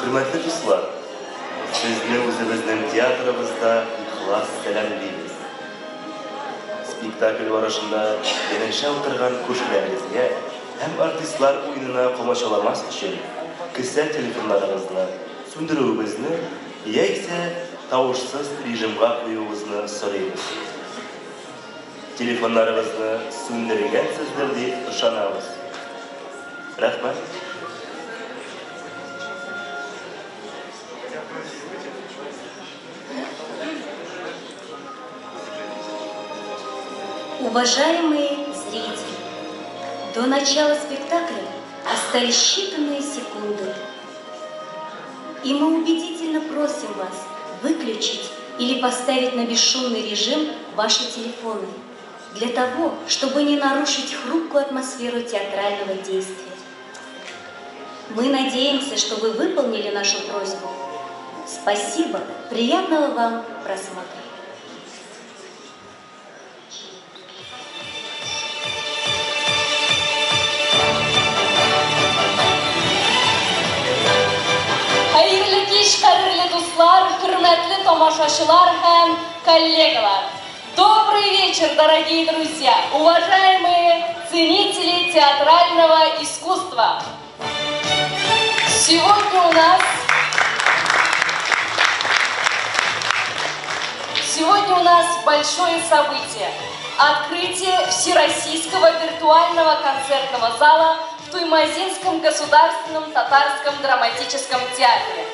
Хөрмәтле дуслар, сезне үзебезнең театрыбызда ихлас сәламлибез. Спектакль барышында янәшә утырган күршеләрегезгә һәм артистлар уенына комачауламас өчен кесә телефоннарыгызны сүндерүегезне яисә тавышсыз режимга куюыгызны сорыйбыз. Телефоннарыгызны сүндергәнсездер дип ышанабыз. Рәхмәт. Уважаемые зрители, до начала спектакля остались считанные секунды. И мы убедительно просим вас выключить или поставить на бесшумный режим ваши телефоны для того, чтобы не нарушить хрупкую атмосферу театрального действия. Мы надеемся, что вы выполнили нашу просьбу. Спасибо, приятного вам просмотра. Хәерле кич, кадерле дуслар, хөрмәтле тамашачылар һәм коллегалар. Добрый вечер, дорогие друзья, уважаемые ценители театрального искусства. Сегодня у нас Сегодня у нас большое событие. Открытие Всероссийского виртуального концертного зала в Туймазинском государственном татарском драматическом театре.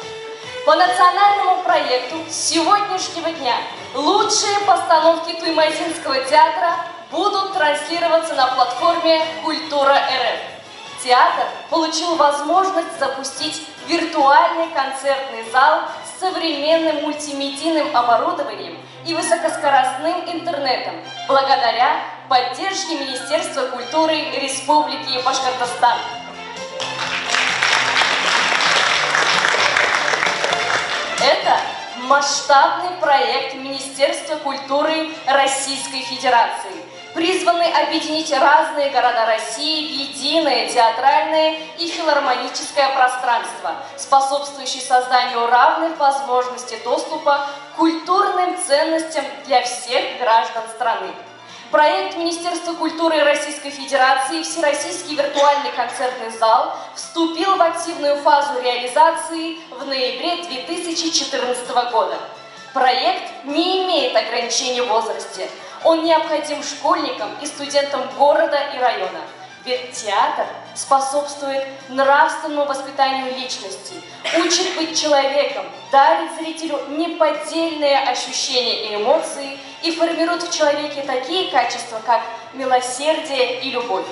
По национальному проекту с сегодняшнего дня лучшие постановки Туймазинского театра будут транслироваться на платформе «Культура РФ». Театр получил возможность запустить виртуальный концертный зал с современным мультимедийным оборудованием и высокоскоростным интернетом благодаря поддержке Министерства культуры Республики Башкортостан. Это масштабный проект Министерства культуры Российской Федерации, призванный объединить разные города России в единое театральное и филармоническое пространство, способствующее созданию равных возможностей доступа к культурным ценностям для всех граждан страны. Проект Министерства культуры Российской Федерации «Всероссийский виртуальный концертный зал» вступил в активную фазу реализации в ноябре 2014 года. Проект не имеет ограничений в возрасте. Он необходим школьникам и студентам города и района. Ведь театр способствует нравственному воспитанию личности, учит быть человеком, дарит зрителю неподдельные ощущения и эмоции и формирует в человеке такие качества, как милосердие и любовь.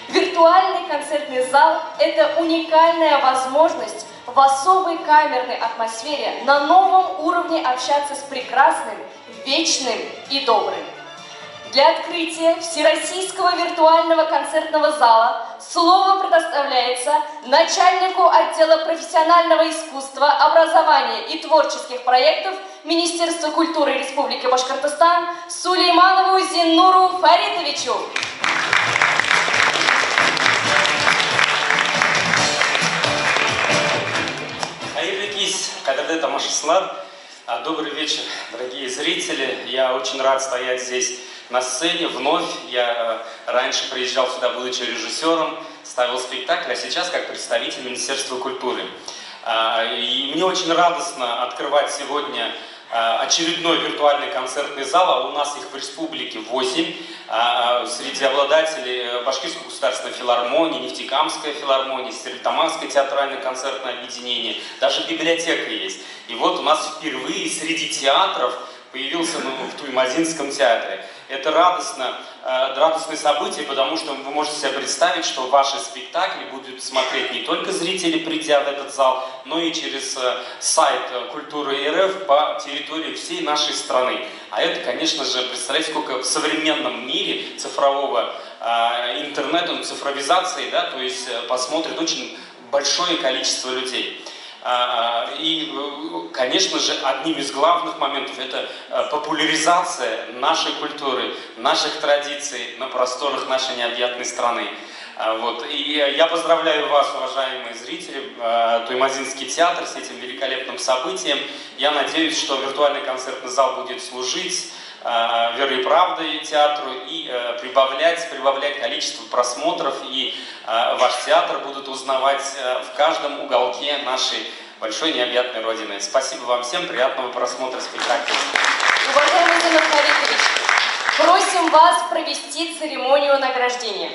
Виртуальный концертный зал – это уникальная возможность в особой камерной атмосфере на новом уровне общаться с прекрасным, вечным и добрым. Для открытия Всероссийского виртуального концертного зала слово предоставляется начальнику отдела профессионального искусства, образования и творческих проектов Министерства культуры Республики Башкортостан Сулейманову Зиннуру Фаритовичу. Хәерле кич, кадерле тамашачылар. Добрый вечер, дорогие зрители. Я очень рад стоять здесь на сцене вновь. Я раньше приезжал сюда, будучи режиссером, ставил спектакль, а сейчас как представитель Министерства культуры. И мне очень радостно открывать сегодня очередной виртуальный концертный зал, а у нас их в республике 8. Среди обладателей Башкирской государственной филармонии, Нефтекамская филармония, Стерлитамакское театральное концертное объединение, даже библиотека есть. И вот у нас впервые среди театров появился, ну, в Туймазинском театре. Это радостное событие, потому что вы можете себе представить, что ваши спектакли будут смотреть не только зрители, придя в этот зал, но и через сайт Культуры РФ по территории всей нашей страны. А это, конечно же, представляете, сколько в современном мире цифрового интернета, ну, цифровизации, да, то есть посмотрит очень большое количество людей. И, конечно же, одним из главных моментов это популяризация нашей культуры, наших традиций на просторах нашей необъятной страны. Вот. И я поздравляю вас, уважаемые зрители, Туймазинский театр с этим великолепным событием. Я надеюсь, что виртуальный концертный зал будет служить верой и правдой театру и прибавлять количество просмотров, и ваш театр будут узнавать в каждом уголке нашей большой необъятной Родины. Спасибо вам всем, приятного просмотра спектакля. Уважаемый Зинур Халитович, просим вас провести церемонию награждения.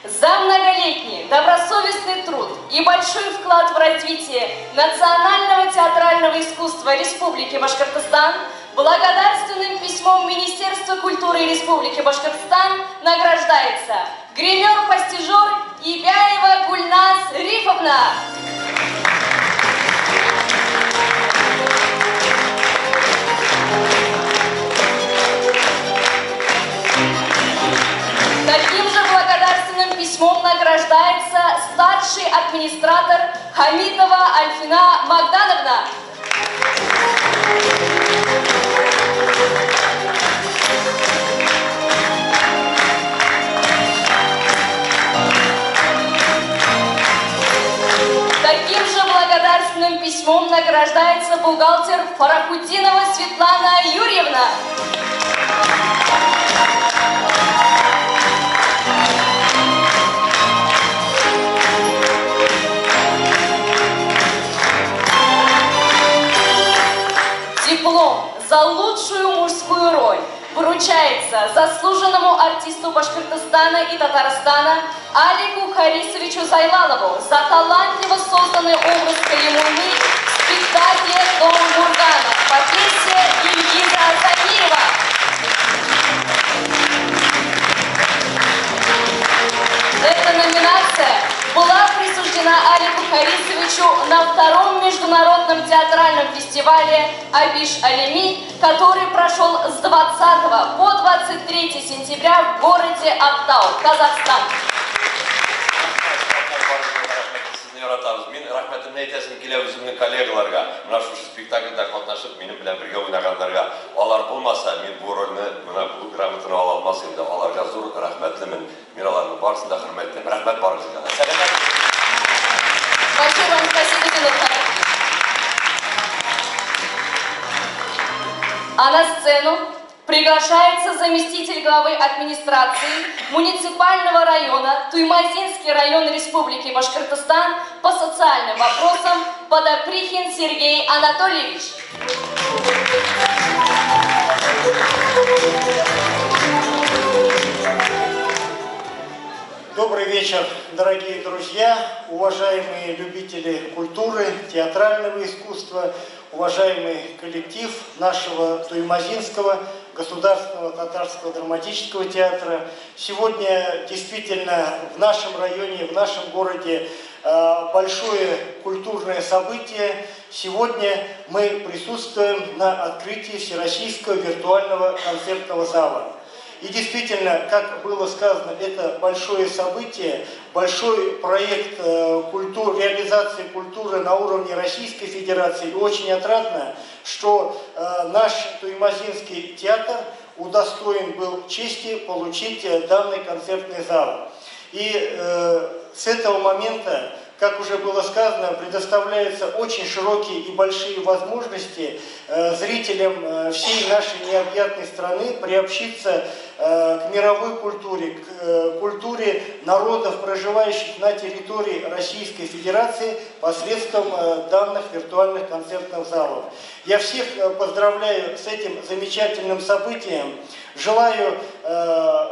За многолетний добросовестный труд и большой вклад в развитие национального театрального искусства Республики Башкортостан благодарственным письмом Министерства культуры Республики Башкортостан награждается гример-постижер Ибяева Гульназ Рифовна. Таким же благодарственным письмом награждается старший администратор Хамитова Альфина Магдановна. Таким же благодарственным письмом награждается бухгалтер Фарахутдинова Светлана Юрьевна. Диплом за лучшую мужскую роль вручается заслуженному артисту Башкортостана и Татарстана Алику Харисовичу Зайлалову за талантливо созданный образ Калимуллы в спектакле «Дом Гургана» по пьесе Ильгиза Замиева. Эта номинация была присуждена Алику Харисовичу на втором международном театральном фестивале «Абиш Алеми», который прошел с 20 по 23 сентября в городе Актау, Казахстан. Мин рәхмәтемне әйтәсем килә үземнең коллегаларга, менә шушы спектакльдә катнашып, минем белән бергә уйнаганнарга. Алар булмаса, мин бу рольне, менә бу грамотаны ала алмас идем. Аларга зур рәхмәтлемен. Мин аларны барысын да хөрмәт итәм. Рәхмәт барыгызга да. Сәламәт. Большое вам спасибо, Зинур Халитович. А на сцену приглашается заместитель главы администрации муниципального района Туймазинский район Республики Башкортостан по социальным вопросам Подоприхин Сергей Анатольевич. Добрый вечер, дорогие друзья, уважаемые любители культуры, театрального искусства, уважаемый коллектив нашего Туймазинского государственного татарского драматического театра. Сегодня действительно в нашем районе, в нашем городе большое культурное событие. Сегодня мы присутствуем на открытии Всероссийского виртуального концертного зала. И действительно, как было сказано, это большое событие, большой проект реализации культуры на уровне Российской Федерации. И очень отрадно, что наш Туймазинский театр удостоен был чести получить данный концертный зал. И с этого момента, как уже было сказано, предоставляются очень широкие и большие возможности зрителям всей нашей необъятной страны приобщиться к мировой культуре, к культуре народов, проживающих на территории Российской Федерации посредством данных виртуальных концертных залов. Я всех поздравляю с этим замечательным событием. Желаю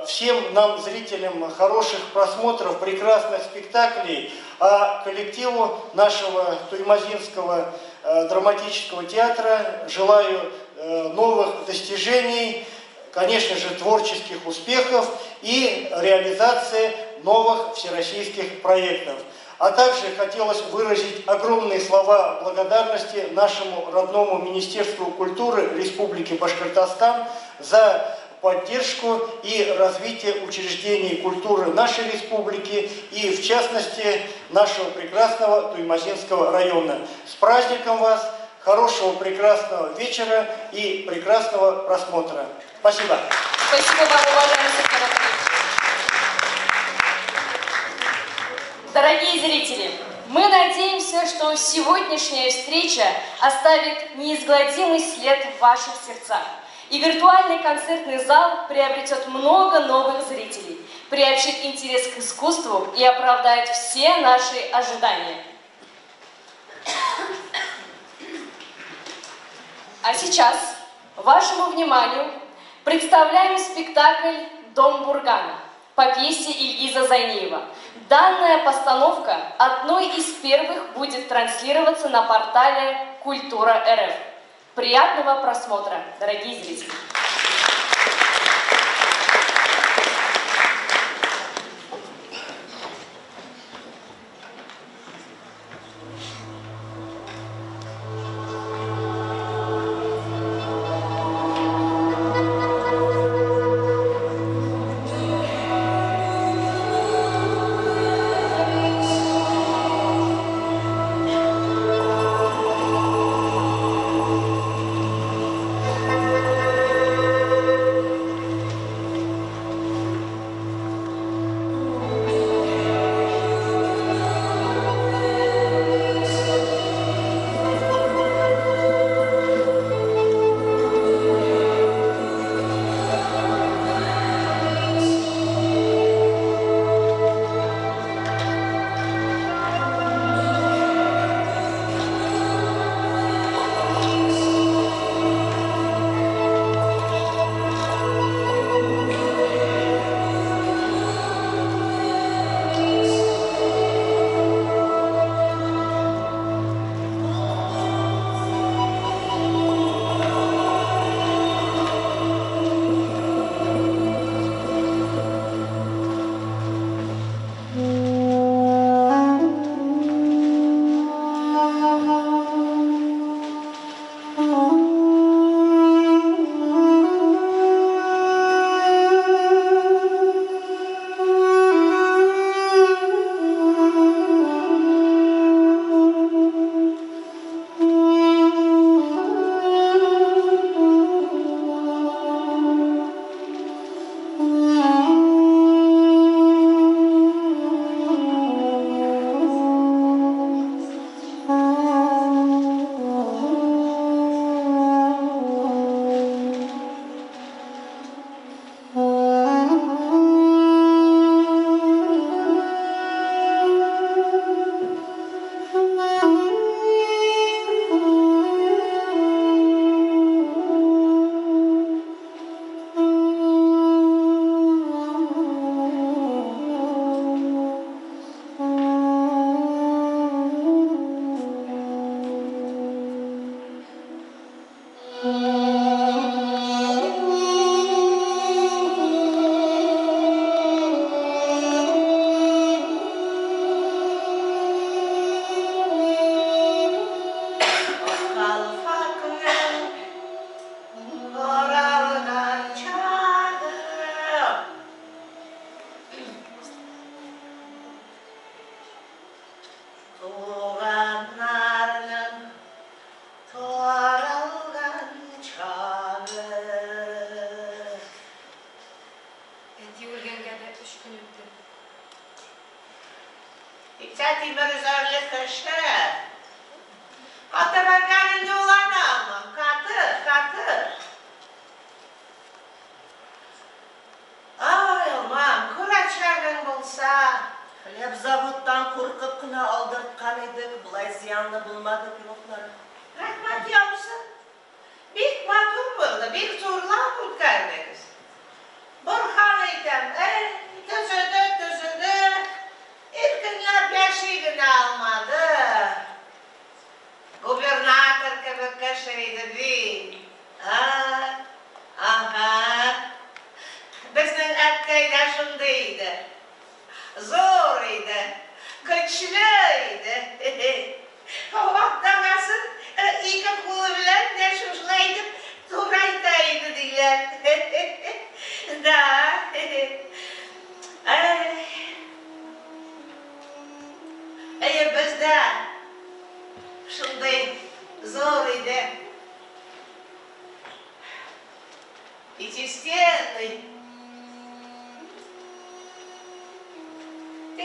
всем нам, зрителям, хороших просмотров, прекрасных спектаклей, а коллективу нашего Туймазинского драматического театра желаю новых достижений, конечно же, творческих успехов и реализации новых всероссийских проектов. А также хотелось выразить огромные слова благодарности нашему родному Министерству культуры Республики Башкортостан за поддержку и развитие учреждений культуры нашей республики и, в частности, нашего прекрасного Туймазинского района. С праздником вас! Хорошего, прекрасного вечера и прекрасного просмотра. Спасибо. Спасибо вам, уважаемый Сергей Анатольевич. Дорогие зрители, мы надеемся, что сегодняшняя встреча оставит неизгладимый след в ваших сердцах. И виртуальный концертный зал приобретет много новых зрителей, приобщит интерес к искусству и оправдает все наши ожидания. А сейчас вашему вниманию представляем спектакль «Дом Бургана» по пьесе Ильгиза Зайниева. Данная постановка одной из первых будет транслироваться на портале «Культура РФ». Приятного просмотра, дорогие зрители!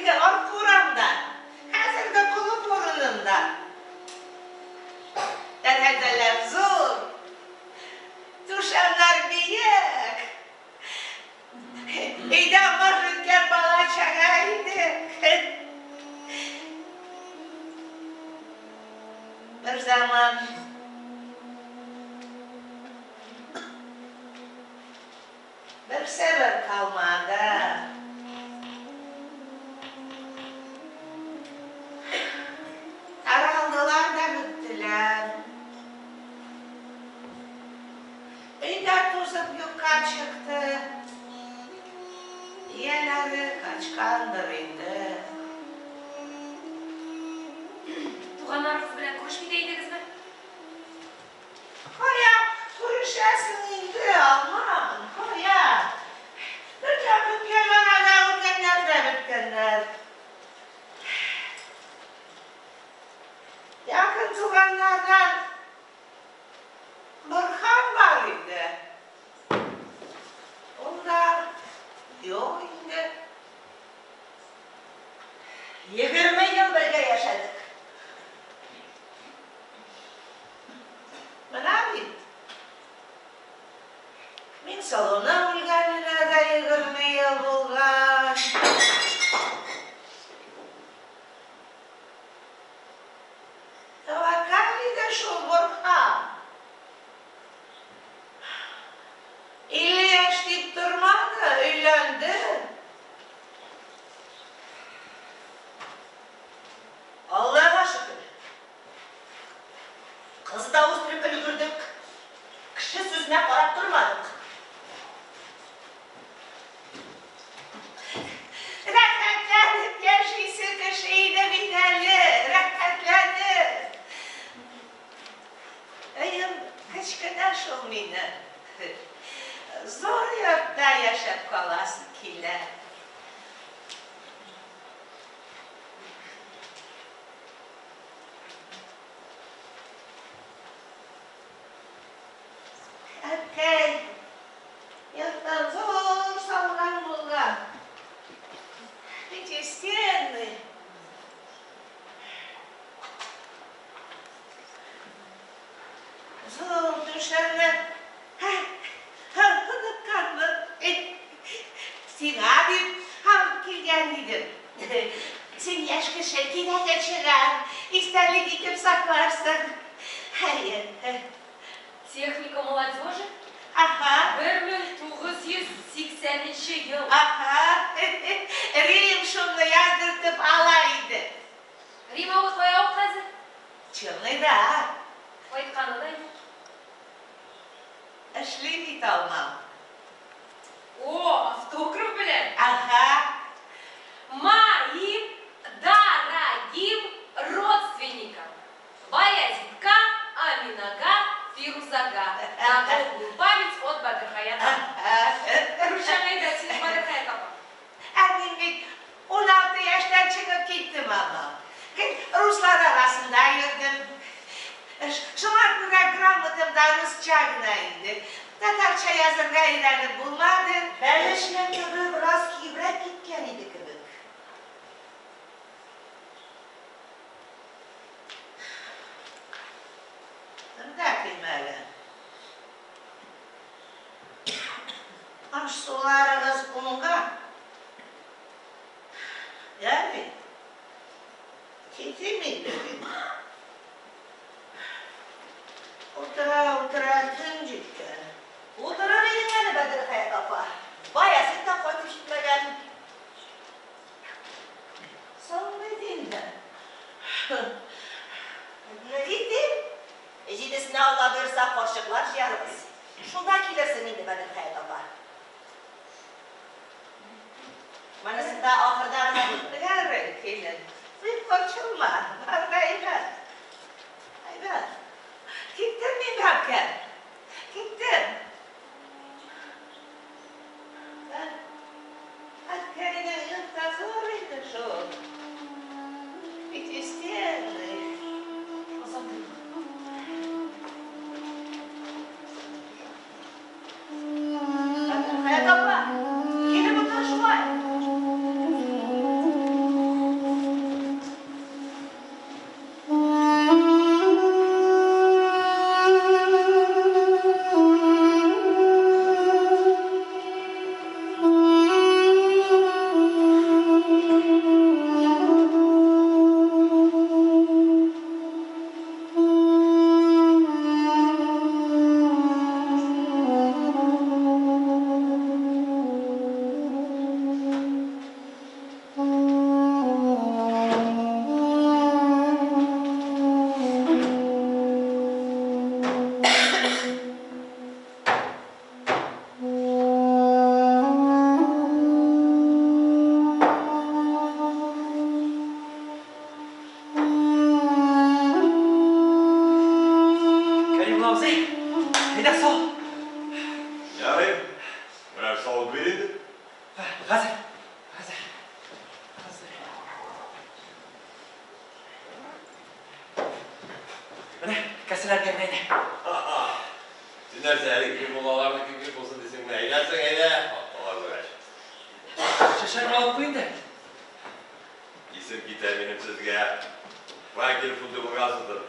Теге арт урамда. Бер заман бер сәбәп калмады. Таралдылар да беттеләр. Өй дә тузып юкка чыкты. Ияләре качкандыр инде. Туганнарыгыз белән күрешми дә идегезме? Кая күрешәсең инде, Алман, кая? Бер дә беткән арада үлгәннәр дә беткәннәр. Якын туганнардан Борһан бар иде. Ул да юк инде. 20 ел бергә яшәдек. Менә бит. Миңсылуның үлгәненә дә 20 ел булган. Тәвәккәл иде шул Борһан. 50 яшь дип тормады, өйләнде. Аллага шөкер. Кыз да үстереп өлгердек. Кеше сүзенә карап тормадык. Рәхәтләнеп яшисе кеше иде бит әле, рәхәтләнеп. Өем кечкенә шул минем. Зур йортта яшәп каласы килә. Әткәй йорттан зур салган булган. Пятистенный. Зур түшәмле. Онытканмын. Сиңа дип алып килгән идем. Син яшь кеше, кирәге чыгар. Истәлек итеп сакларсың. Әйе. Техника молодежи? Ага. 1980 ел. Ага. Рим шуны яздыртып ала иде. Рим абый кая ул хәзер? Челныйда. Кайтканы да юк. Эшли бит алмам. О, автограф белән. Ага. Моим дорогим родственникам. Баязитка, Аминага, Фирузага. На долгую память от Бәдерхаят. Рушан әйдә, син Бәдерхаят апа. Ә мин бит 16 яшьтән чыгып киттем, апам. Руслар арасында йөрдем. Шуңа күрә грамотам да русча гына инде. Татарча язырга өйрәнеп булмады. Бәлешнең төбе бераз киебрәк киткән иде кебек. Тында килмәгән. Аш-суларыгыз уңган. Ярый. Китим инде мин. Утыра-утыра төн җиткән. Утырыр идең әле, Бәдерхаят апа. Баязит та кайтып җитмәгән. Соң бит инде. Китим. 7-сенә Алла боерса карчыклар җыярбыз. Шунда килерсең инде, Бәдерхаят апа. Монысында ахырда гына булды. Ярый, килен. Бик борчылма. Бар да әйбәт. Әйбәт. Киттем мин, бәбкәм. Киттем. Әткәйнең йорты зур иде шул. Пятистенный. Озатыйм. Бәдерхаят апа, килеп утыр шулай. Әйдә, сал. Ярый, берәр салып бир инде. Хәзер, хәзер, хәзер. Менә, кәсәләргә генә әйдә. Син нәрсә, әле кем булаларны кем булсын дисеңме? Әйдәсең, әйдә. Алар булгач. Шешәне алып куй инде. Исем китә минем сезгә. Кая килеп шундый булгансыздыр.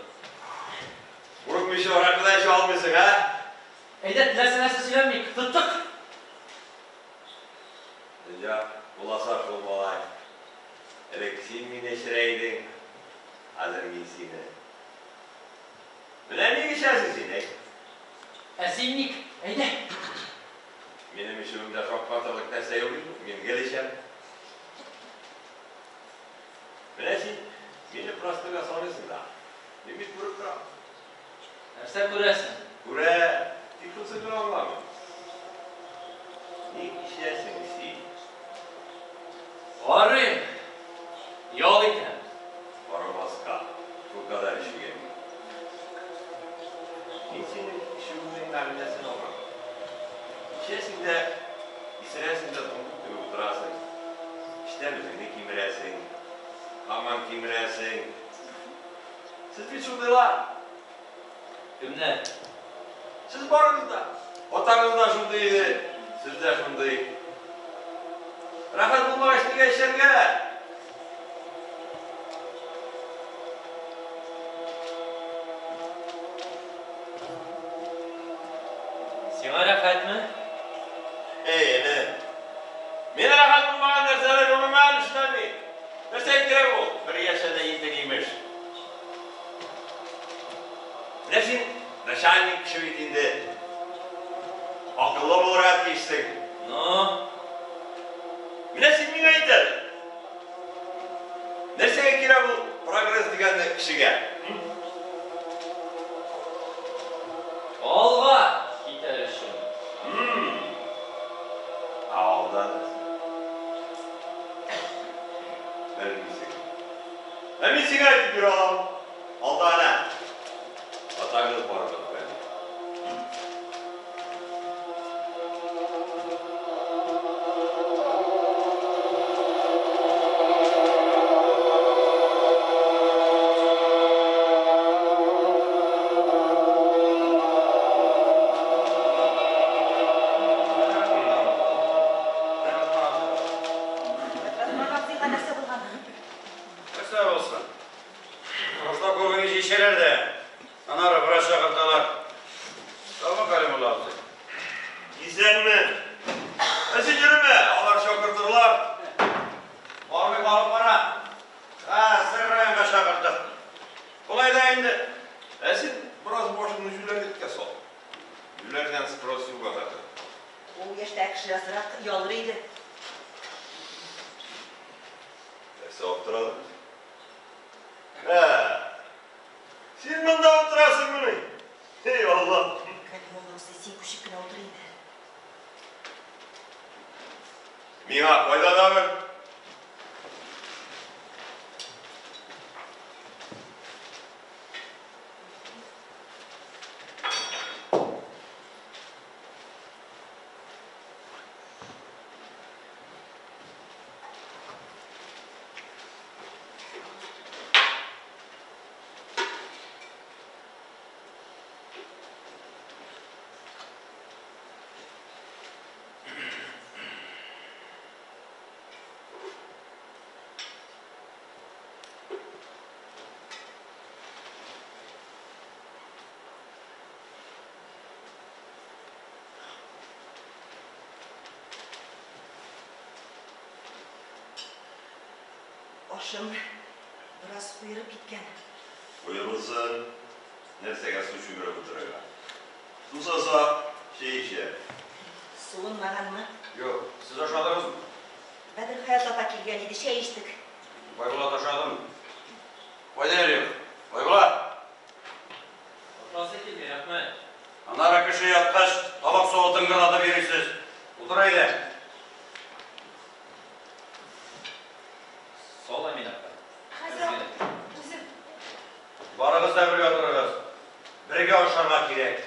Курыкмыйча аракы да эчә алмыйсың, ә? Әйдә, теләсә нәрсә сөйләмик. Тоттык. Дөнья буласа шул, малай. Элек син мине эчерә идең, хәзер мин сине. Менә ник эчәсең син, әй? Ә син ник? Әйдә. Минем эчүемдә шаккатырлык нәрсә юк инде, мин гел эчәм. Менә син мине простойга саныйсың да. Мин бит күреп торам. Нәрсә күрәсең? Күрә, тик шунысын гына аңламыйм. Ник эчәсең син? Арыйм. Ял итәм. Арымаска, шулкадәр эчүгә. Мин синең эчүеңнең мәгънәсен аңламыйм. Эчәсең дә, исерәсең дә дуңгыз кебек утырасың. Эчтән үзеңне кимерәсең. Һаман кимерәсең. Сез бит шундыйлар. Кемнәр? Сез барыгыз да. Атагыз да шундый иде, сез дә шундый. Рәхәт булмагач, нигә эчәргә? Сиңа рәхәтме? Эй, эне. Мин рәхәт булмаган нәрсәне гомумән эшләмим. Нәрсә кирәк ул? Бер яшә дә интек имеш. Менә син начальник кеше бит инде. Акыллы булырга тиешсең. Ну? Менә син миңа әйт әле. Нәрсәгә кирәк ул прогресс дигәнне кешегә? Алга китәр өчен. Ә алда нәрсә? Белмисең. Ә мин сиңа әйтеп бирә алам. Алда әнә. Атагыз бар бит. Рахман абзыйга нәрсә булган? Нәрсә булсын? Башта күбең эчәләр дә, аннары врач чакырталар. Саумы, Кәлимулла абзый? Исәнме? Ә син йөрмә, алар чакыртырлар. Бармый калып бара. Хәзер районга чакырттык. Болай да инде. Ә син бераз башыңны җүләрлеккә сал. Җүләрдән спрос юк хәзер. Ул яшьтә кеше азрак ялыр иде. Нәрсә аптырадың? Ә, син монда утырасыңмыни? Эй, Алла! Кәлимулла абзый, син күчеп кенә утыр инде. Миңа кайда тагын? Ашым бераз куерып киткән. Куерылсын, нәрсәгә су чүмереп утырырга? Сусаса, чәй эчә. Суынмаганмы? Юк, сез ашадыгызмы? Бәдерхаят апа килгән иде, чәй эчтек. Байбулат ашадым. Кайда йөри? Байбулат! Ашасы килми, рәхмәт. Аннары кеше яткач, табак савытын гына йөрисез. Утыр әйдә. Сал, Әминә апа. Хәзер үзем. Барыгыз да бергә утырыгыз. Бергә ашарга кирәк.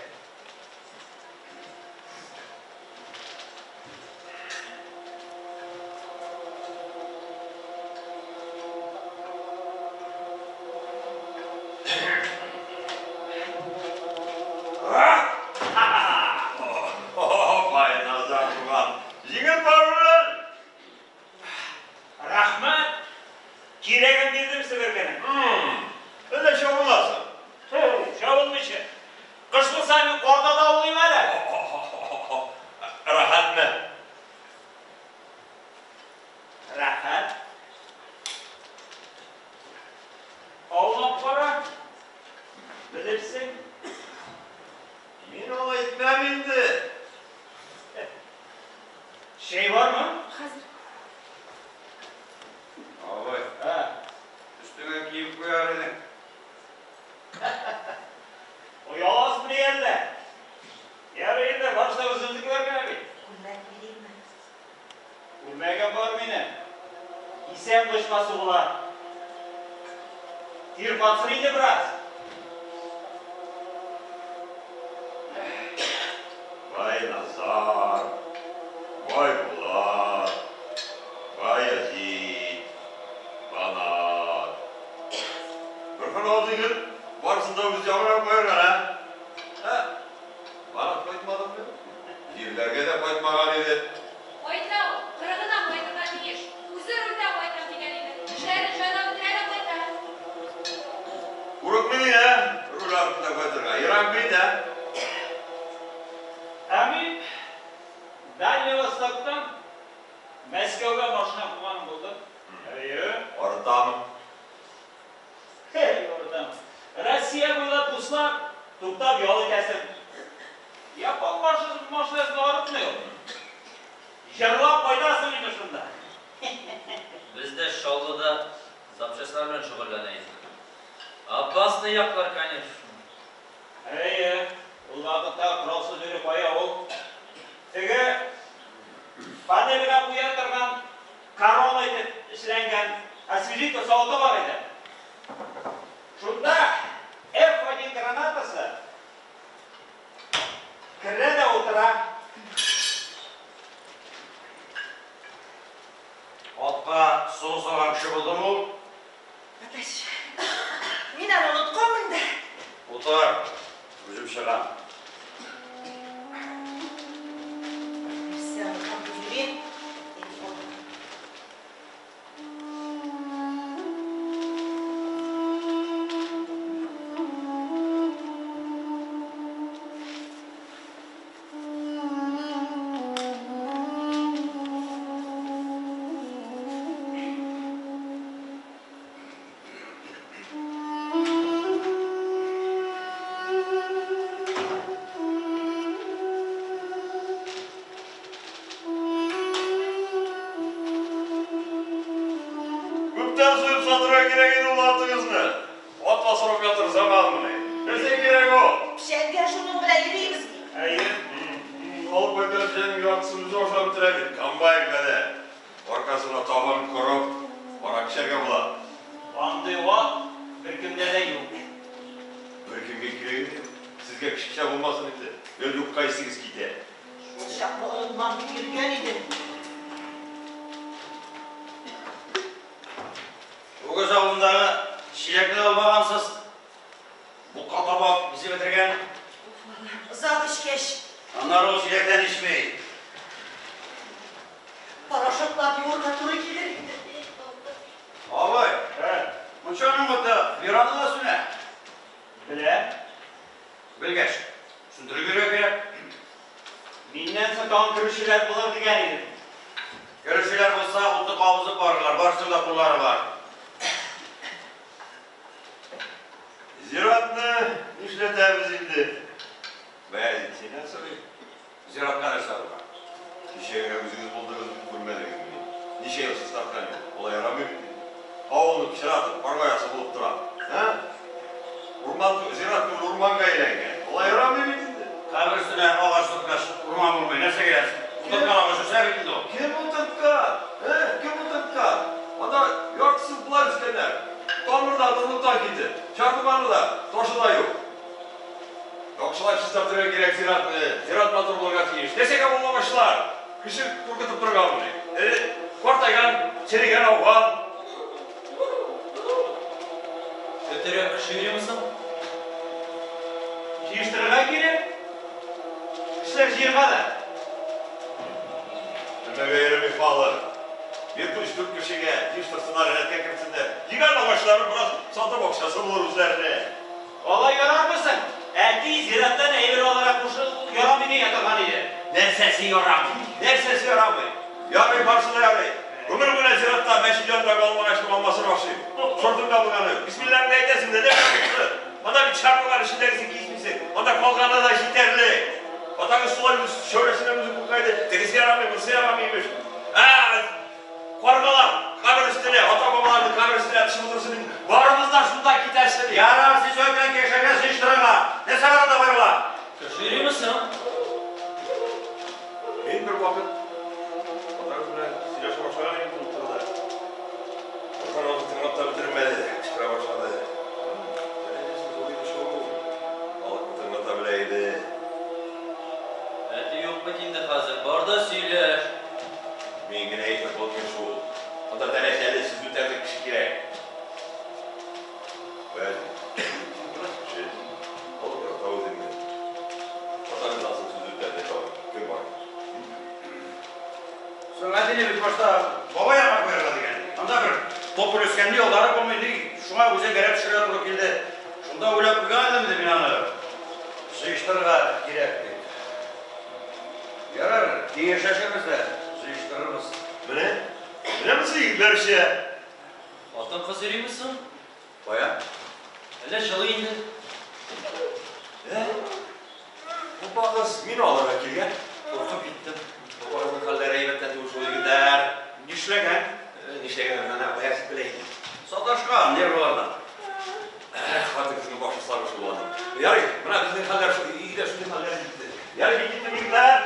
оешма сугыла. Тир катсын инде бераз. Вай Назар, вай Булат, вай Язид, Банат. Бөрхан абзый гел барысын да үз ягына куярган, ә? Ә? Банат кайтмадымы? Җирләргә дә кайтмаган иде. Кайта ул, кырыгына кайтырга тиеш. Үзе рульдә кайтам дигән иде. Эшләрен җайлап бетерә дә кайта. Курыкмый, ә? Руль артында кайтырга. Ерак бит, ә? Ә мин Дальний Востоктан Мәскәүгә машина куганым булды. Әйе. Арытамы? Хей, арытам. Россия буйлап дуслар, туктап ял итәсең. Япон машинасы арытмый ул. Җырлап кайтасың инде шунда. Без дә Чаллыда запчастьлар белән шөгыльләнә идек. Опасный яклар, конечно. Әйе, ул вакытта коралсыз йөрү кая ул? Теге панельгә куя торган корона итеп эшләнгән освежитель савыты бар иде. Шунда F1 гранатасы керә дә утыра. Атка солы салган кеше булдымы ул? Әтәч, мин аны онытканмын да. Утыр, үзем чыгам. Нәрсә оныткан дип йөрим. Күптән суеп сатырга кирәк иде ул атыгызны. Ат асрап ятыр заманмыни. Нәрсә кирәк ул? Печәнгә шуның белән йөрибез бит. Әйе. Алып кайткан печәннең яртысын үзе ашап бетерә бит. Комбайн кадәр. Аркасына табан корып, аракы эчәргә була. Андый ат беркемдә дә юк. Беркемгә кирәге юк. Сезгә кешечә булмасын инде. Гел юкка исегез китә. Шул чаклы онытмам дип йөргән идем. Үгез авылындагы чиләкне алмагансыз. Букка табак бизи бетергән. Озак эчкәч. Аннары ул чиләктән эчми. Порошоклап юырга туры килер инде. Абый, мунчаның уты веранда да сүнә. Беләм. Белгәч, сүндереп йөрергә кирәк. Миннән соң тагын керүчеләр булыр дигән идем. Керүчеләр булса, утны кабызып барырлар, барысының да куллары бар. Зиратны нишләтәбез инде? Баязит, синнән сорыйм. Зиратка нәрсә булган? Кичә генә үзегез булдыгыз бит, күрмәдегезмени? Ничә ел чистарткан юк. Алай ярамый бит инде. Авылны пычратып, карга ясы булып тора. Ә? Урман, зират түгел, урманга әйләнгән. Алай ярамый бит инде. Кабер өстенә агач утырткач, урман булмый. Нәрсә кирәк? Утырткан агач үсә бит инде ул. Кем утырткан? Ә? Кем утырткан? Анда яртысын болай үскәннәр. Тамырдан, орлыктан китеп. Чардуганы да, ташы да юк. Яхшылап чистартырга кирәк зиратны. Зират матур булырга тиеш. Нәрсәгә ул агачлар? Кеше куркытып торганмыни? Эре, картайган, черегән, ауган. Көтәргә кеше йөриме соң? Җыештырырга кирәк. Кешеләр җыярга да. Өмәгә йөреми халык. Бер өч-дүрт кешегә җыештырсыннар, рәткә кертсеннәр. Җыйган агачларын бераз сатып акчасы булыр үзләренә. Алай ярармы соң? Әти зираттан әйбер алырга кушып ярамый дия торган иде. Нәрсәсе ярамый? Нәрсәсе ярамый? Ярый, барысы да ярый. Гомер буена зиратта, мәчет янындагы алма агачының алмасын ашыйм. Сортын да булганы юк. Бисмиллаңны әйтәсең дә, нәрсә булды? Анда бит чармалар эчендәгесен кисмисең. Анда калганы да җитәрлек. Атагыз шулай үз шәүләсеннән үзе курка иде. Тегесе ярамый, монысы ярамый, имеш. Ә, каргалар кабер өстенә, ата-бабаларның кабер өстенә төшеп утырсын инде. Барыбыз да шунда китәсе. Ярар, сез өлкән кешегә сыештырырга. Нәрсә бар анда кайгыла? Кеше йөриме соң? Мин бервакыт атагыз белән сөйләшә башлаган идем ул турыда. белә иде. Әти юк бит инде хәзер, бар да сөйләш. Мин генә әйтеп булмый шул. Анда дәрәҗәле сүз үтәрлек кеше кирәк. Баязит. Кеше. Алып ярата үзеңне. Атаңыздан соң сүз үтәрлек тагын кем бар? Соң әтине бит башта бабай ягына куярга дигән идек. Анда бер топыр үскәнне ялдары булмый, ни, шуңа үзен гәрәп төшерергә туры килде. Шунда уйлап куйган идем инде мин аны җыештырырга кирәк дип. Ярар, киңәшләшербез дә, җыештырырбыз. Менә, менә монысы егетләрчә. Хатын-кыз йөриме соң? Кая? Әллә җылы инде? Ә? Апагыз мине алырга килгән. Куркып киттем. Апагызның хәлләре әйбәттән түгел шул, егетләр. Нишләгән? Нишләгән, әнә Баязит белә инде. Саташкан, нервылардан. Эх, хатын-кызның башы сары шул аның. Ярый, менә безнең хәлләр шул, өйдә шундый хәлләр җитте. Ярый, мин киттем, егетләр.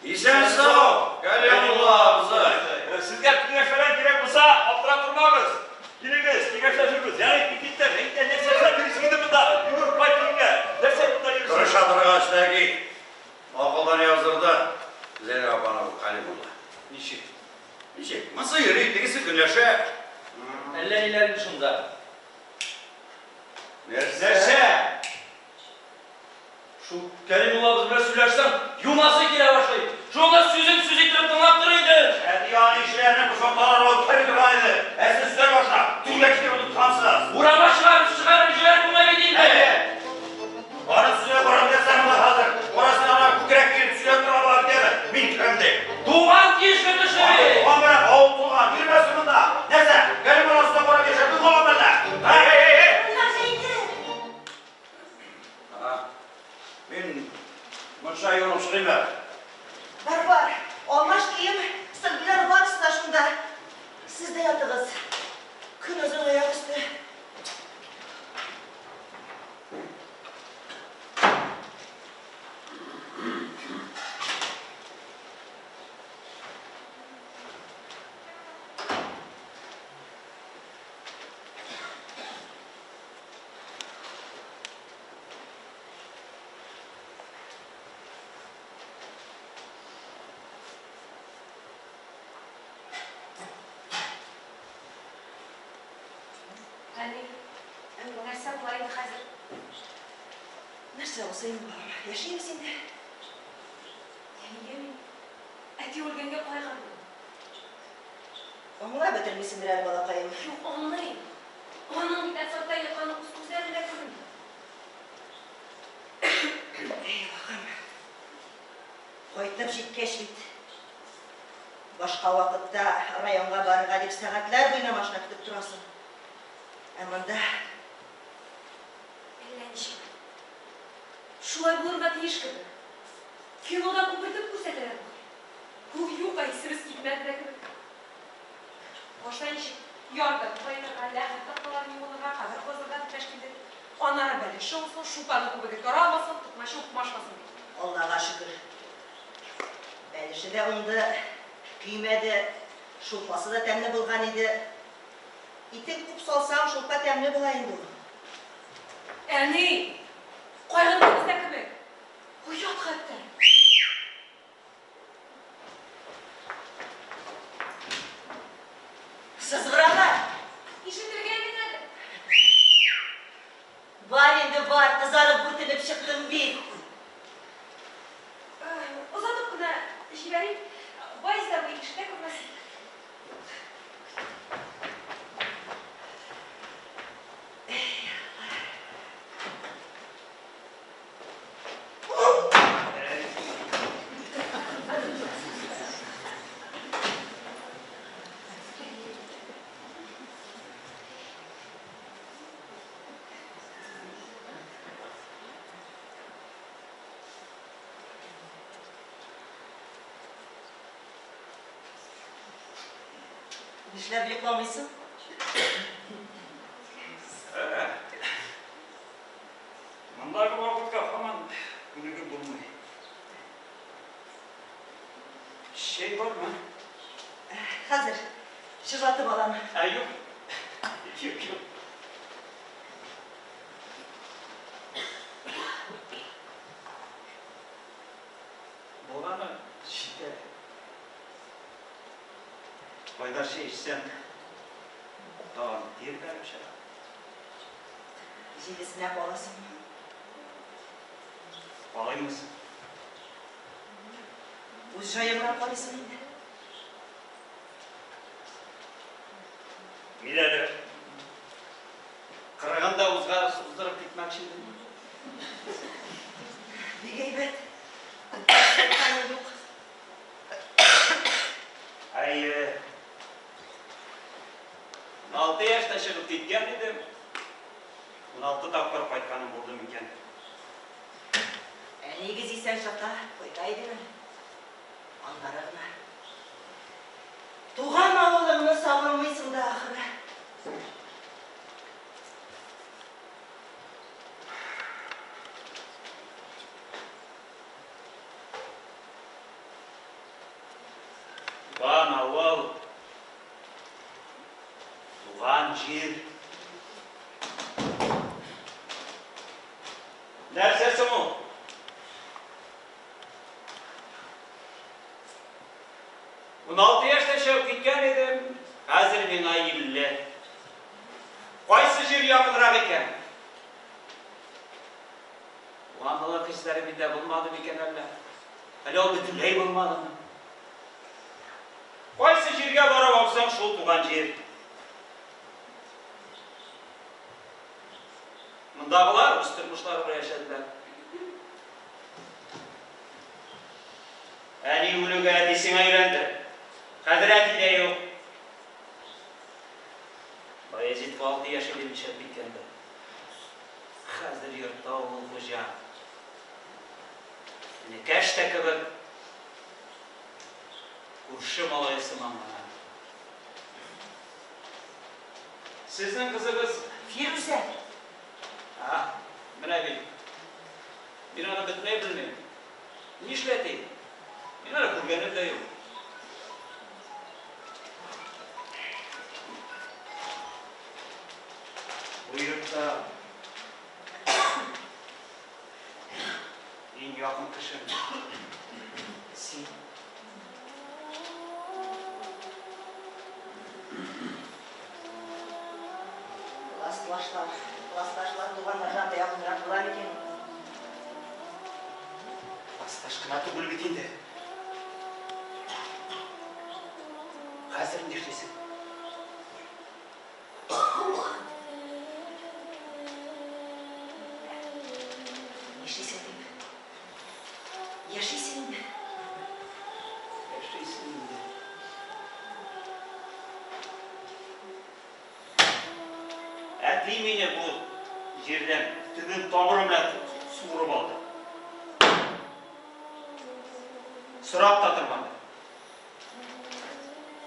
Исән-сау, Кәлимулла абзый. Сезгә киңәш-фәлән кирәк булса, аптырап тормагыз. Килегез, киңәшләшербез. Ярый, мин киттем. Әйдә, нәрсә эшләп йөрисең инде монда? Йөгер, кайт өеңә. Нәрсә монда йөрисең? Тырыша торгач, тәки акылдан яздырды Зәйнәб апаны бу Кәлимулла. Ничек? Ничек? Монысы йөри, тегесе көнләшә. Әллә ниләр инде шунда. Нәрсә? Шул Кәримуллабыз белән сөйләшсәң, юмасы килә башлый. Шуны сүзен сүз иттереп тыңлап тор инде. Әти аның ишеләренә пошамталар алып керми торган иде. Ә сез өстәл башына түргә китереп утырткансыз. Урамга чыгарып чыгарып җибәреп булмый бит инде. Әйе. Аның сүзенә карап нәрсә монда хәзер? Карасын ана күкрәк киереп сөйләп тора була бит әле. Мин кем дип. Туган тиешле кеше бит. Туган белән авыл тулган. Йөрмәсен монда. Нәрсә? Кәримулла сүзенә карап яшәп калам әллә? Һәй, һәй, һәй, һәй! Мин мунча юынып чыгыйм әле. Бар, бар. Алмаш кием, сөлгеләр барысы да шунда. Сез дә ятыгыз. Көн озын аяк өсте. Әни, нәрсә була инде хәзер? Нәрсә булса инде, балам, яшибез инде. Ә нигә мин әти үлгәнгә кайгырдым? Аңлап бетермисеңдер әле, балакаем. Юк, аңлыйм. Аның бит асфальтта ятканы үз күзләрем белән күрдем. Әй, Аллаһым. Кайтып җиткәч бит. Башка вакытта районга барырга дип сәгатьләр буена машина көтеп торасың. Ә монда Әллә ничек. Шулай булырга тиеш кебек. Кинода күпертеп күрсәтәләр бугай. Күк юк, исебез китмәде дә кебек. Башта ничек ярдәм кайтырга, ләхет такталарын юынырга, кабер казырга дип мәш килдек. Аннары бәлеше уңсын, шулпаның күбеге таралмасын, токмачы укмашмасын дип. Аллага шөкер. Бәлеше дә уңды, көймәде, шулпасы да тәмле булган иде. Итен күп салсаң, шулпа тәмле була инде ул. Әни, кайгырдыгыз да кебек. Оят хәтта. Сызгыралар. Ишетергә мин әле. Бар инде, бар, кызарып бүртенеп чыктың бит. Озатып кына җибәрим. Баязит абый ишетә күрмәсен. Нишләп йокламыйсың? Мондагы вакытка һаман күнегеп булмый. Чәй бармы? Хәзер чыжлатып алам. Ә юк. Юк, юк. Кайнар чәй эчсәм, тагын тир бәреп чыга. Җилесенә каласыңмы? Калыйммы соң? Үз җаең белән карыйсың инде. Мин әле кырыгын да уздырып китмәкче идем. Бик әйбәт. Кайтканың юк. Әйе. 16 яшьтә чыгып киткән идем. 16 тапкыр кайтканым булды микән? Әниегез исән чакта кайта идең әле. Аннары гына. Туган авылыңны сагынмыйсың да ахры. Туган авыл, туган җир. Нәрсә соң ул? 16 яшьтә чыгып киткән идем, хәзер миңа 50. Кайсы җир якынрак икән? Туганлык хисләре миндә булмады микән әллә? Әллә ул бөтенләй булмадымы? Кайсы җиргә барып аусаң, шул туган җир. Мондагылар үз тормышлары белән яшәделәр. Әни үлүгә әти сиңа өйләнде. Хәзер әти дә юк. Баязитка 6 яшь иде мин чыгып киткәндә. Хәзер йортта ул хуҗа. Энекәш тә кебек, күрше малае сыман гына. Сезнең кызыгыз Фирүзә. А, менә бит. Мин аны бөтенләй белмим. Нишләтим? Мин аны күргәнем дә юк. Бу йортта иң якын кешем син. Классташлар, классташлар туганнардан да якынрак була микән? Классташ кына түгел бит инде. Хәзер нишлисең? Нишлисең дип? Яшисең инде. Яшисең инде. Әти мине бу җирдән төбен тамыры белән суырып алды. Сорап та тормады.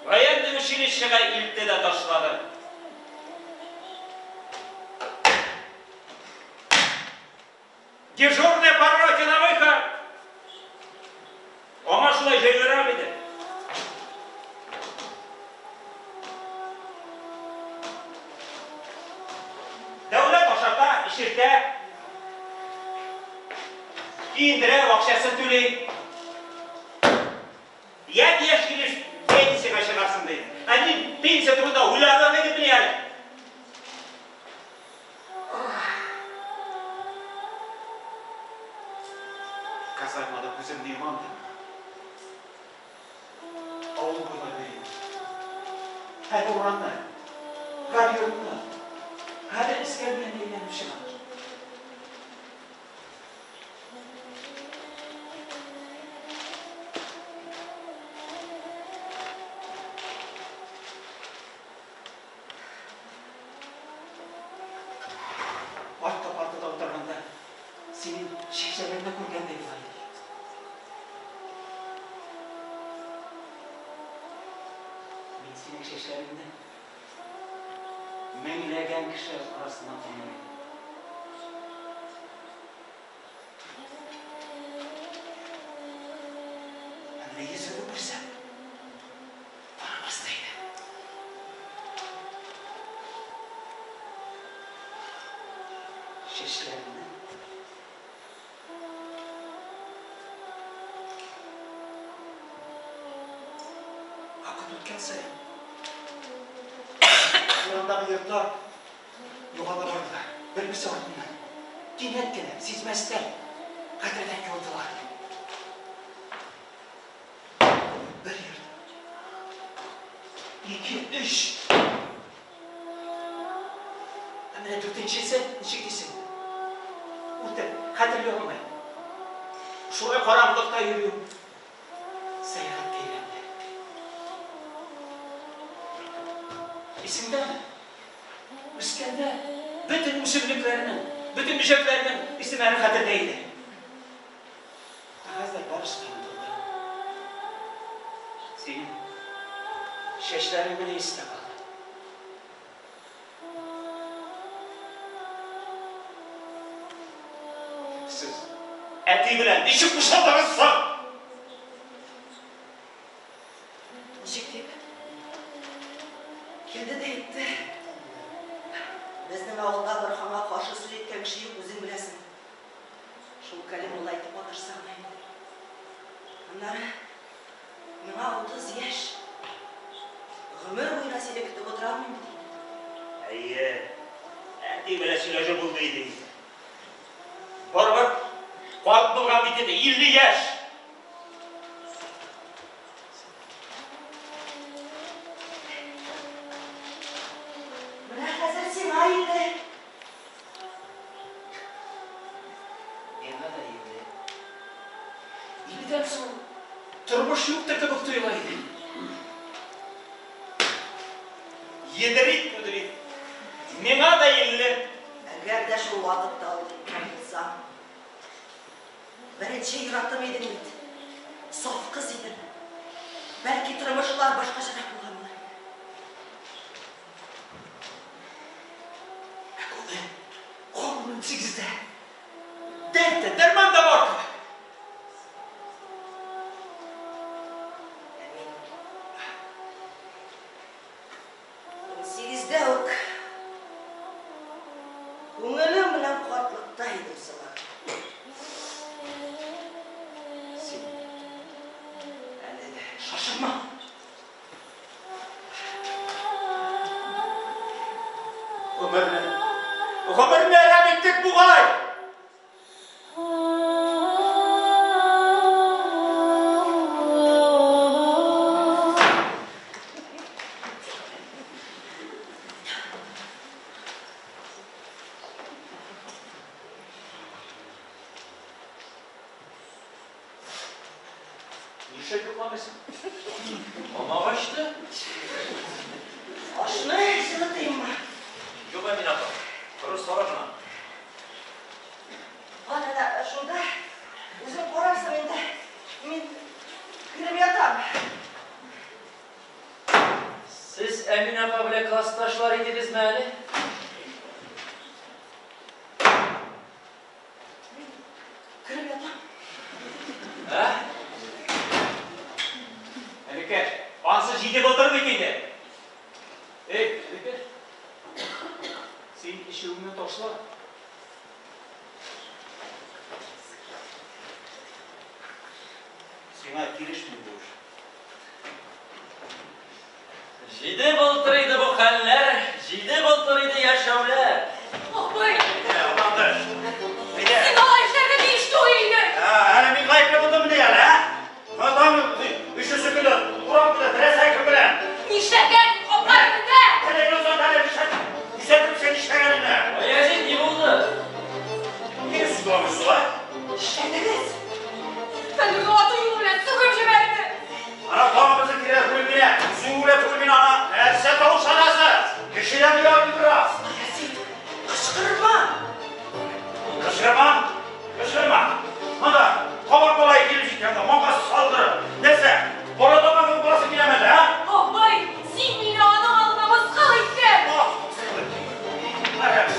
Военный училищега илтте дә ташлады. Дежурный по роте на выход! Аңа шулай җайлырак иде. Дәүләт ашата, эчертә, киендерә, акчасын түли. Япь-яшь килеш пенсиягә чыгарсың, ди. Ә мин пенсия турында уйларлык идеммени әле? Казармада күземне йомам да, авыл буйлап йөрим. Һәр урамны, һәр йортны, һәр эскәмияне әйләнеп чыгам. Арткы партада утырганда синең чәчләреңне күргәндәй була идем. Мин синең чәчләреңне меңләгән кеше арасыннан таныр идем. Ә менә йөзеңне күрсәм, танымас та идем. Чәчләреңне Вакыт үткән саен Караңгы йортлар югала бардылар. Бер-берсе артыннан. Кинәт кенә, сизмәстән, хәтердән юылдылар. Бер йорт. Ике, өч. Ә менә дүртенчесе ничек дисең? Үтә, хәтерли алмыйм. Шулай караңгылыкта йөрү сәяхәткә әйләнде. Исеңдәме? Үскәндә бөтен үсемлекләрнең, бөтен бөҗәкләрнең исемнәре хәтердә иде. Ә хәзер барысы да онытылды. Синең чәчләрең генә истә калды. Сез әти белән ничек кушылдыгыз соң? Ничек дип? Килде дә әйтте. Безнең авылда Борһанга каршы сүз әйткән кеше юк, үзең беләсең. Шул Кәлимулла әйтеп маташса гына инде. Аннары миңа 30 яшь. Гомер буена сине көтеп утыра алмыйм бит инде. Әйе, әти белән сөйләшеп булмый иде инде. Барыбер карт булган бит инде, 50 яшь. Менә хәзер сиңа инде. Миңа да 50. 50-дән соң тормыш юктыр кебек тоела иде. Едрит, кудрит. Миңа да 50. Әгәр дә шул вакытта алып киткән булсам. Беренче яратым идең бит. Саф кыз идең. Бәлки тормышлар башкачарак булган булыр иде. Ә күңел һаман 18-дә. Дәрт тә, дәрман да бар кебек. Ә мин 18-дә үк күңелем белән картлыкта идем сыман. Син әле дә шашырма. Гомерне, гомерне әрәм иттек бугай. Нишләп йокламыйсың? Тамак ачты. Ашны җылытыйммы? Юк, Әминә апа, коры сары гына. Ана шунда үзең карарсың инде. Мин кереп ятам. Сез Әминә апа белән классташлар идегезме әле? Мин кереп ятам. Ә? Әбекәш, ансыз җитеп утыр бит инде. Эй, Әбекәш. Син эчүеңне ташла. Сиңа килешми бу эш. Җиде былтыр иде бу хәлләр, җиде былтыр иде яшәүләр. Абый! Ландыш. Әйдә. Син алай эшләргә тиеш түгел идең! Әле мин гаепле булдыммыни әле, ә? Таң өченче көне урам белән, теләсә кем белән. Нишләгән капка төбендә? Әле озат әле нишләтеп син нишләгәнеңне? Баязит, ни булды? Нигә сүз алмыйсыз алай? Нишләдегез? Фәнүрне аты юлы белән сүгеп җибәрде. Ана тагын безнең тирәдә түгел мине. Сүгүләп түгел мин ана. Нәрсә тавышланасыз? Кешедән оялмый бераз. Баязит, кычкырма! Кычкырма, кычкырма. Монда кабак малае килеп җиткән дә, маңгасы салдырып. Нәрсә? Бала табан буласы киләме әллә, ә? Абый, син мине аның алдында мыскыл иттең! Ах, мыскыл иттең. Әрәм.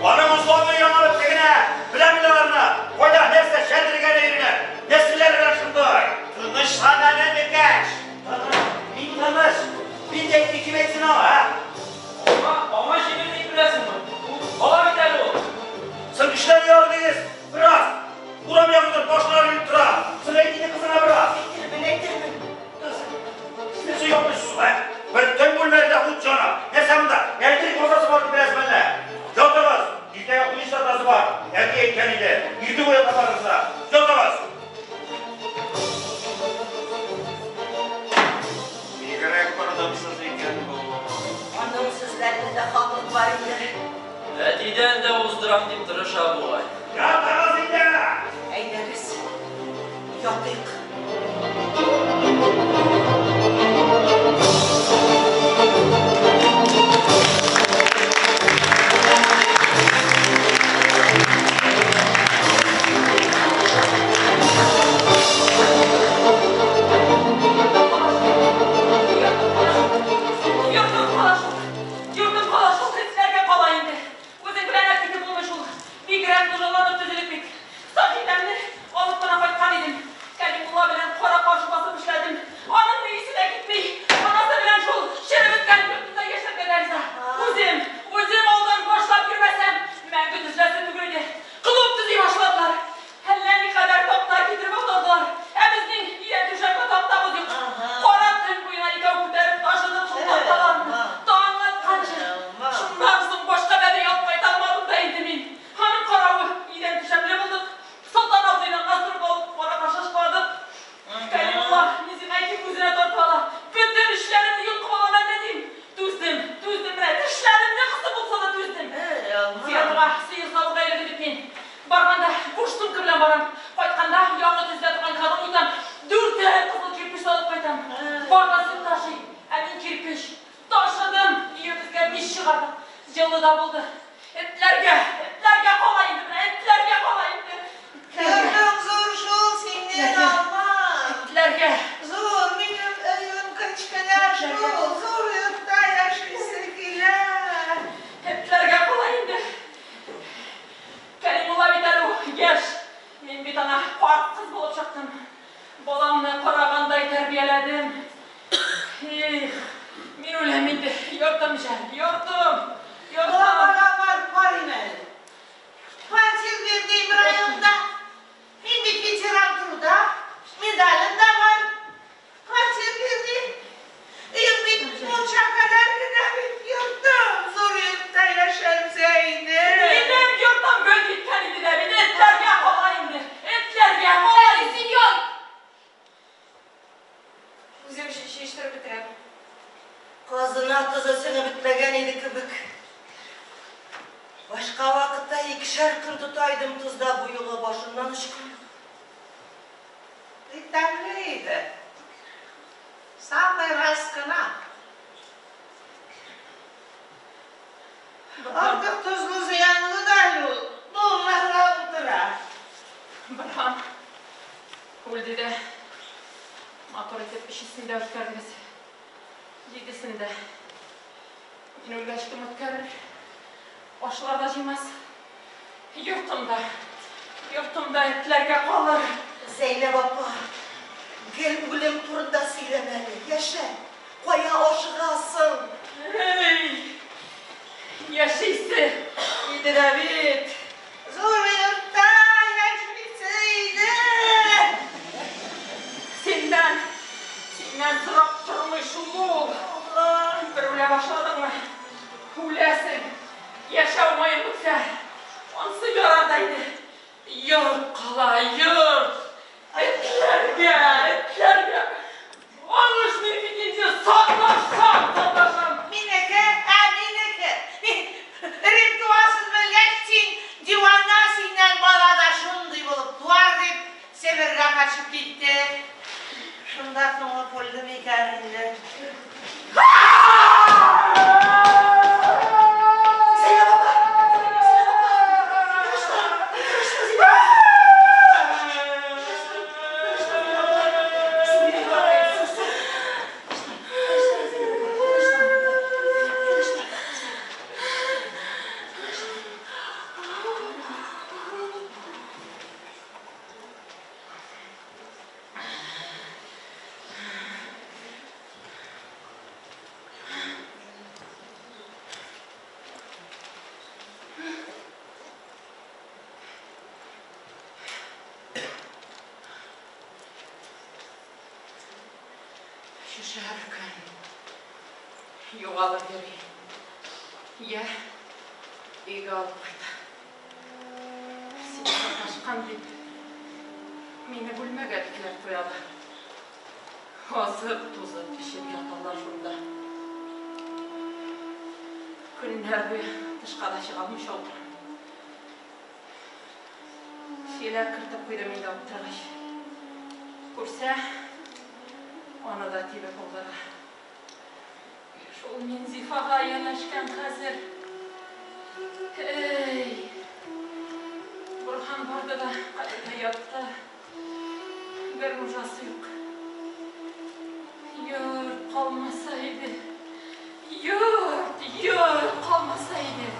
Аның узланы яңарып тегенә, беләм мин аларны. Кайда, нәрсә чәлдергән иренә? Нәселләре белән шундай. Тынычлан әле, Бекәш. Тыныч, мин тыныч. Мин дә әйтми кем әйтсен аңа, ә? Аңа җиңел дип беләсеңме? Ул бала бит әле ул. Соң кешеләр оялы дигез. Бераз. Урам ягында башлары йөреп тора. Соң әйт инде кызыңа бераз. икән инде. Иртүк уятасың да. Ятыгыз. Бигрәк пырдымсыз икән бу. Аның сүзләрендә дә хаклык бар инде. Әтидән дә уздырам дип тырыша бугай. Ятыгыз инде! Әйдәгез, ятыйк. Йортым кала шул. Йортым кала шул, этләргә кала инде. Үзең белән әп китеп булмый шул. Бигрәк нужаланып төзелеп бит. Саҗидәмне алып кына кайткан идем. Кәлимулла белән кара-каршы басып эшләдем. Аның ни исе дә китми. Анасы белән шул череп беткән йортында яшәргә дә риза. Үзем, үзем алдан башлап йөрмәсәм, мәңге төзеләсе түгел иде. Клуб төзи башладылар. Әллә никадәр такта китереп аудардылар. Ә безнең идән түшәмгә тактабыз юк. Кара төн буена икәү күтәреп ташыдык шул такталарны. Таң атканчы. Шуннан соң башка бәби алып кайта алмадым да инде мин. Аның каравы идән түшәмле булдык. Солтан абзыйдан кастырып алып кара-каршы ышкыладык. Кәлимулла ни сиңа әйтим, үзенә тартып ала. Бөтен эшләремне йолкып алам әллә дим. Түздем, түздем менә. Тешләремне кысып булса да түздем. Фермага сыер савырга йөрдем бит мин. Барганда буш сумка белән барам. Кайтканда яңа төзелә торган колониядән дүртәр кызыл кирпеч алып кайтам. Бар да сөт ташый, ә мин кирпеч ташыдым. Өебезгә мич чыгардык. Җылы да булды. Этләргә, этләргә кала инде менә, этләргә кала инде. Йортың зур шул синең, Алма. Этләргә. Зур, минем өем кечкенә шул. Зур йортта яшисе килә. Этләргә кала инде. Кәлимулла бит әле ул яшь. Мин бит аңа карт кыз булып чыктым. Баламны карагандай тәрбияләдем. Их, мин үләм инде. Йортым җәл, йортым, йортым. Бара, бар, барыйм әле. Квартир бирдем районда. Мин бит ветеран труда. Медалем дә бар. Квартир бирдем. Өем бит мунча кадәр генә бит йортым. Зур йортта яшәмсә иде. Минем йортым гөл киткән иде дә бит. Этләргә кала инде. Этләргә кала. Әле синьор! Үзем җыештырып бетерәм. Казына тозы сеңеп бетмәгән иде кебек. Башка вакытта икешәр көн тота идем тозда, бу юлы башыннан очкан. Бик тәмле иде. Самый раз кына. Артык тозлы зыянлы да әле ул. Буыннарга утыра. Борһан үлде дә. Матур итеп өчесен дә үткәрдегез. Җидесен дә. Мин үлгәч кем үткәрер? Ашлар да җыймас. Йортым да, йортым да этләргә калыр. Зәйнәб апа, гел үлем турында сөйләмә әле. Яшә. Кая ашыгасың? Эй, яшисе иде дә бит. Зур йортта яшисе иде. Синнән, синнән сорап тормый шул ул. Бер үлә башладыңмы? Үләсең. Яшәү маең бетсә, ансы ярар да инде. Йорт кала, йорт. Этләргә, этләргә. Аңышмый бит инде, саташам, саташам. Минеке, ә минеке. Мин Рим туасын белгәч, син дивана, синнән бала да шундый булып туар дип, Себергә качып китте. Шунда туңып үлдем икән инде. Зәйнәб апа! Зәйнәб апа! Тынычлан! Тынычлан, Зәйнәб апа! Тынычлан, Зәйнәб апа! Тынычлан, тынычлан. Шешәр көн югалып йөри. Я өйгә алып кайта. Шул саташкан дип, мине бүлмәгә бикләп куялар. Азып-тузып эчеп яталар шунда. Көннәр буе тышка да чыга алмыйча утырам. Чиләк кертеп куйдым инде аптырагач. Күрсә, аны да тибеп алырга. Шул Минзифага ияләшкән хәзер. Әй! Борһан барды да кабергә ятты. Бер нужасы юк. Йорт калмаса иде. Йорт, йорт калмаса иде.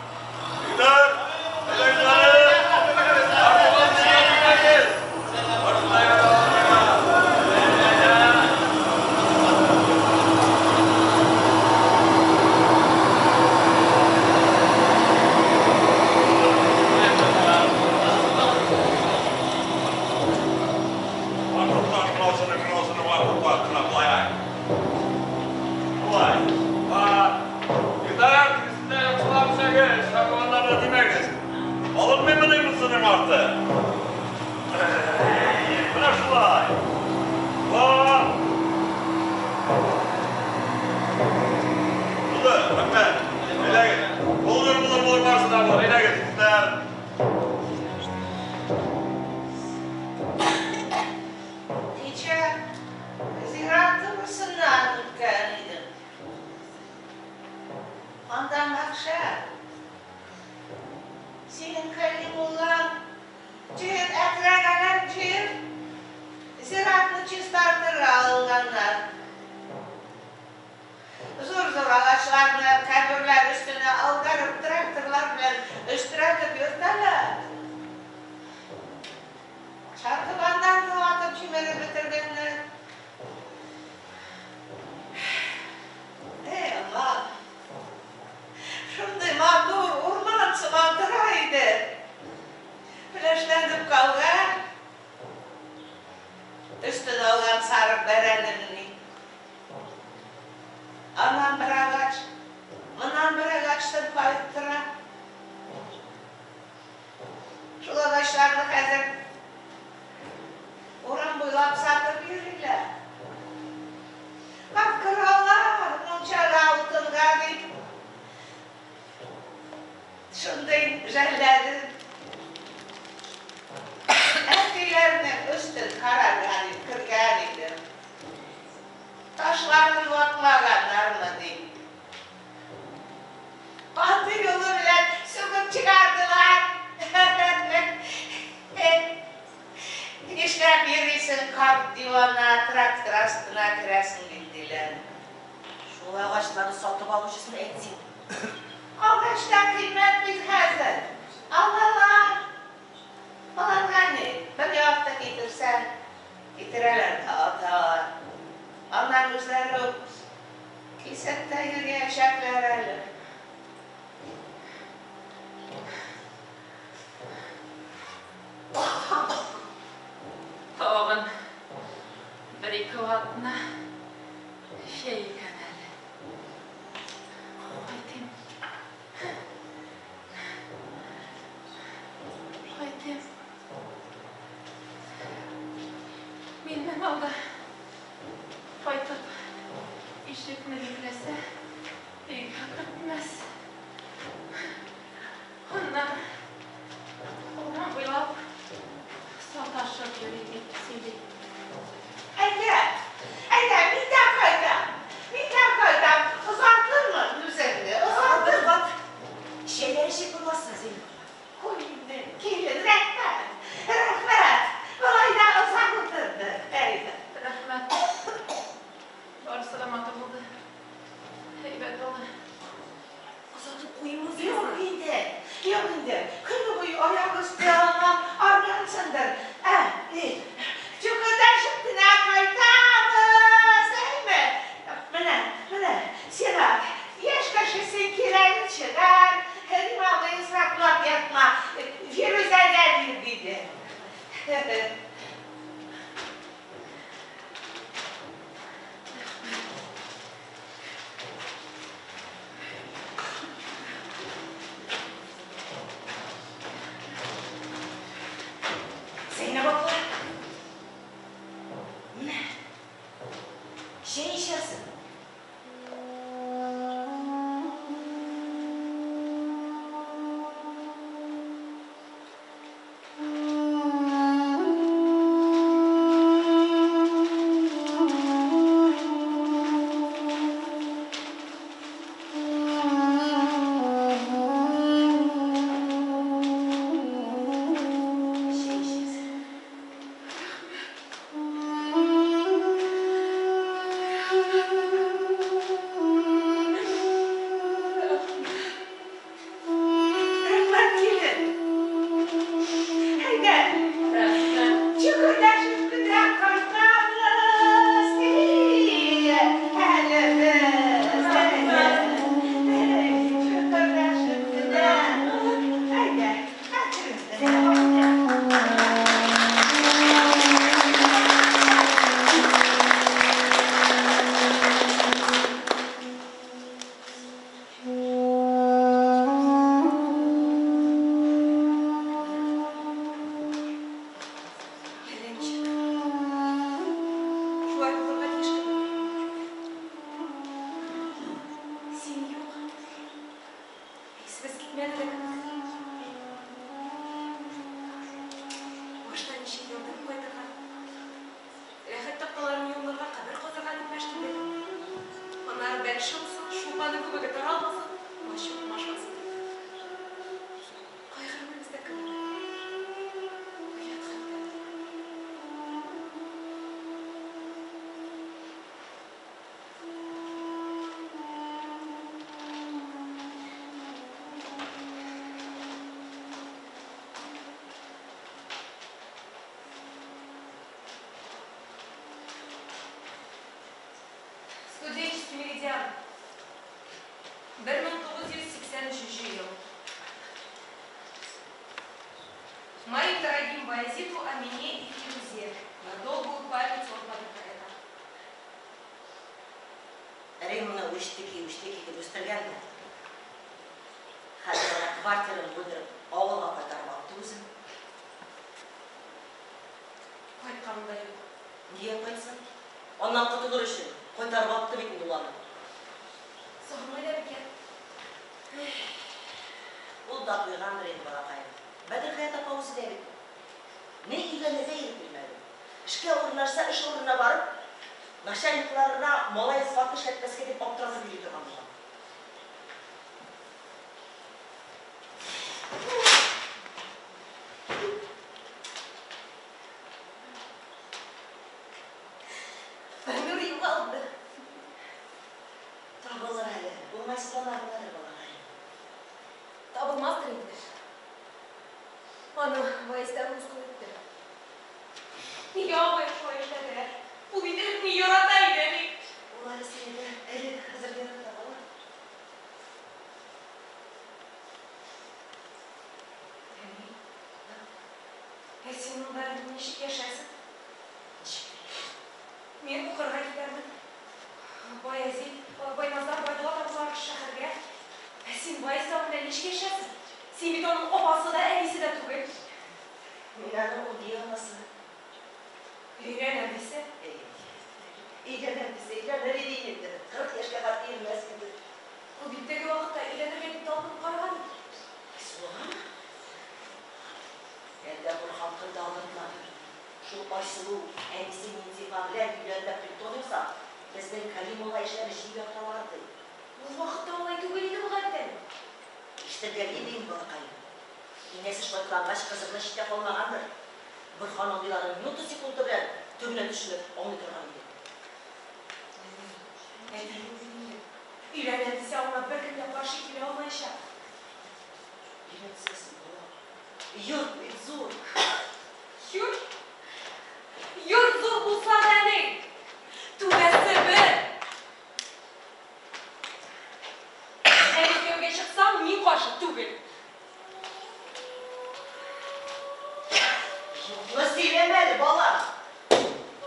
Кичә зират турысыннан үткән идем. Анда мәхшәр. Синең Кәлимуллаң җыен әкрәгәләр җыеп, зиратны чистартырга алынганнар. Зур-зур агачларны каберләр өстенә аударып, тракторлар белән өстерәтеп йөртәләр. Чардуганнарны ватып җимереп бетергәннәр. Эй, Алла! Шундый матур урман сыман тора иде. Пеләшләнеп калган. Өстен алган сарык бәрәнемени. Аннан бер агач, моннан бер агач тырпаеп тора. Шул агачларны хәзер урам буйлап сатып йөриләр. Капкыралар, мунчага утынга дип. Шундый жәлләдем. Әткәйләрнең өстен карарга дип кергән идем. Ташларын ваклаганнармы дип. Аты юлы белән сүгеп чыгардылар. Нишләп йөрисең, карт дивана, трактор астына керәсең бит, диләр. Шул агачларны сатып алучысын әйт син. Агач та кыйммәт бит хәзер. Алалар. Аларга ни, бер ярты китерсәң, китерәләр дә аталар. Аннан үзләре үк кисеп тә йөриячәкләр әле. Тагын бер-ике атна чәй икән әле. Кайтыйм. Кайтыйм. Миннән алда кайтып ишекне бикләсә, өйгә кертмәс. Аннары урам буйлап саташып йөри дип сөйли. Әйдә, әйдә, мин дә кайтам, мин дә кайтам, озатырмын үзеңне, озатырмын. Чәйләр эчеп булмасын, Зиннур. Куй инде, килен, рәхмәт, рәхмәт, болай да озак утырдык, әйдә. Кияүгә таралмасын, ачу укмашмасын дип. Кайгырмыйбыз да кебек. Оят хәтта. Студенческий меридиан. 1983 ел. Моим дорогим Баязиту, Амине и Фирузе на долгую память от это. Римманы үчтеки, үчтеки дип үстергән дә. Хәзер ана квартирын бүлдереп, авылга кайтарып атты үзен. Кайтканы да юк. Нигә кайтсын? Аннан котылыр өчен кайтарып атты бит инде ул аны. Сагынмый да микән? Ул да туйгандыр инде, балакаем. Бәдерхаят апа үзе дә бит. Ни өйләнергә ирек бирмәде. Эшкә урнашса, эш урынына барып, начальникларына малай сыфаты эшләтмәскә дип аптыратып йөри торган булган. Фәнүр югалды. Табылыр әле. Уңайсызлана гынадыр, балакаем. Табылмастыр инде. Аны Ваистан мыскыл итте. Нигә абый шулай эшләде? Ул бит элек мине ярата иде, әни. Ул әле сине дә әле хәзер ярата, бала. Әни, ә син монда ничек яшәсең? Ничек? Мин укырга китәрмен. Баязит, Байназар, Байбулат абзылар шәһәргә. Ә син Ваис абый белән ничек яшәсең? Син бит аның апасы да, әнисе дә түгел. Мин аның үги анасы. Өйләнәм дисә? Өйләнәм дисә, өйләнер иде инде. 40 яшькә хәтле йөрмәс иде. Ул бит теге вакытта өйләнергә дип талпынып караган иде. Айсылугамы? Әллә Борһан кырда алдырдылар. Шул Айсылу әнисе Минзифа белән өйләрендә притон ясап, безнең Кәлимулла ишләрне җыеп яталар, ди. Ул вакытта алай түгел иде бугай бит әле. Ишетергә иде инде, балакаем. Инәсе шулай кылангач, кызыгына читтә калмагандыр. Борһан андыйларны минуты-секунды белән төбенә төшенеп аңлый торган иде. Әни, әтиең бит инде. Өйләнәм дисә, аңа беркем дә каршы килә алмаячак. Өйләнсә соң, бала. Йорт бит зур. Йорт? Йорт зур булса да, әни, түбәсе бер. Әни, кияүгә чыксаң, мин каршы түгел. Юкны сөйләмә әле, балам.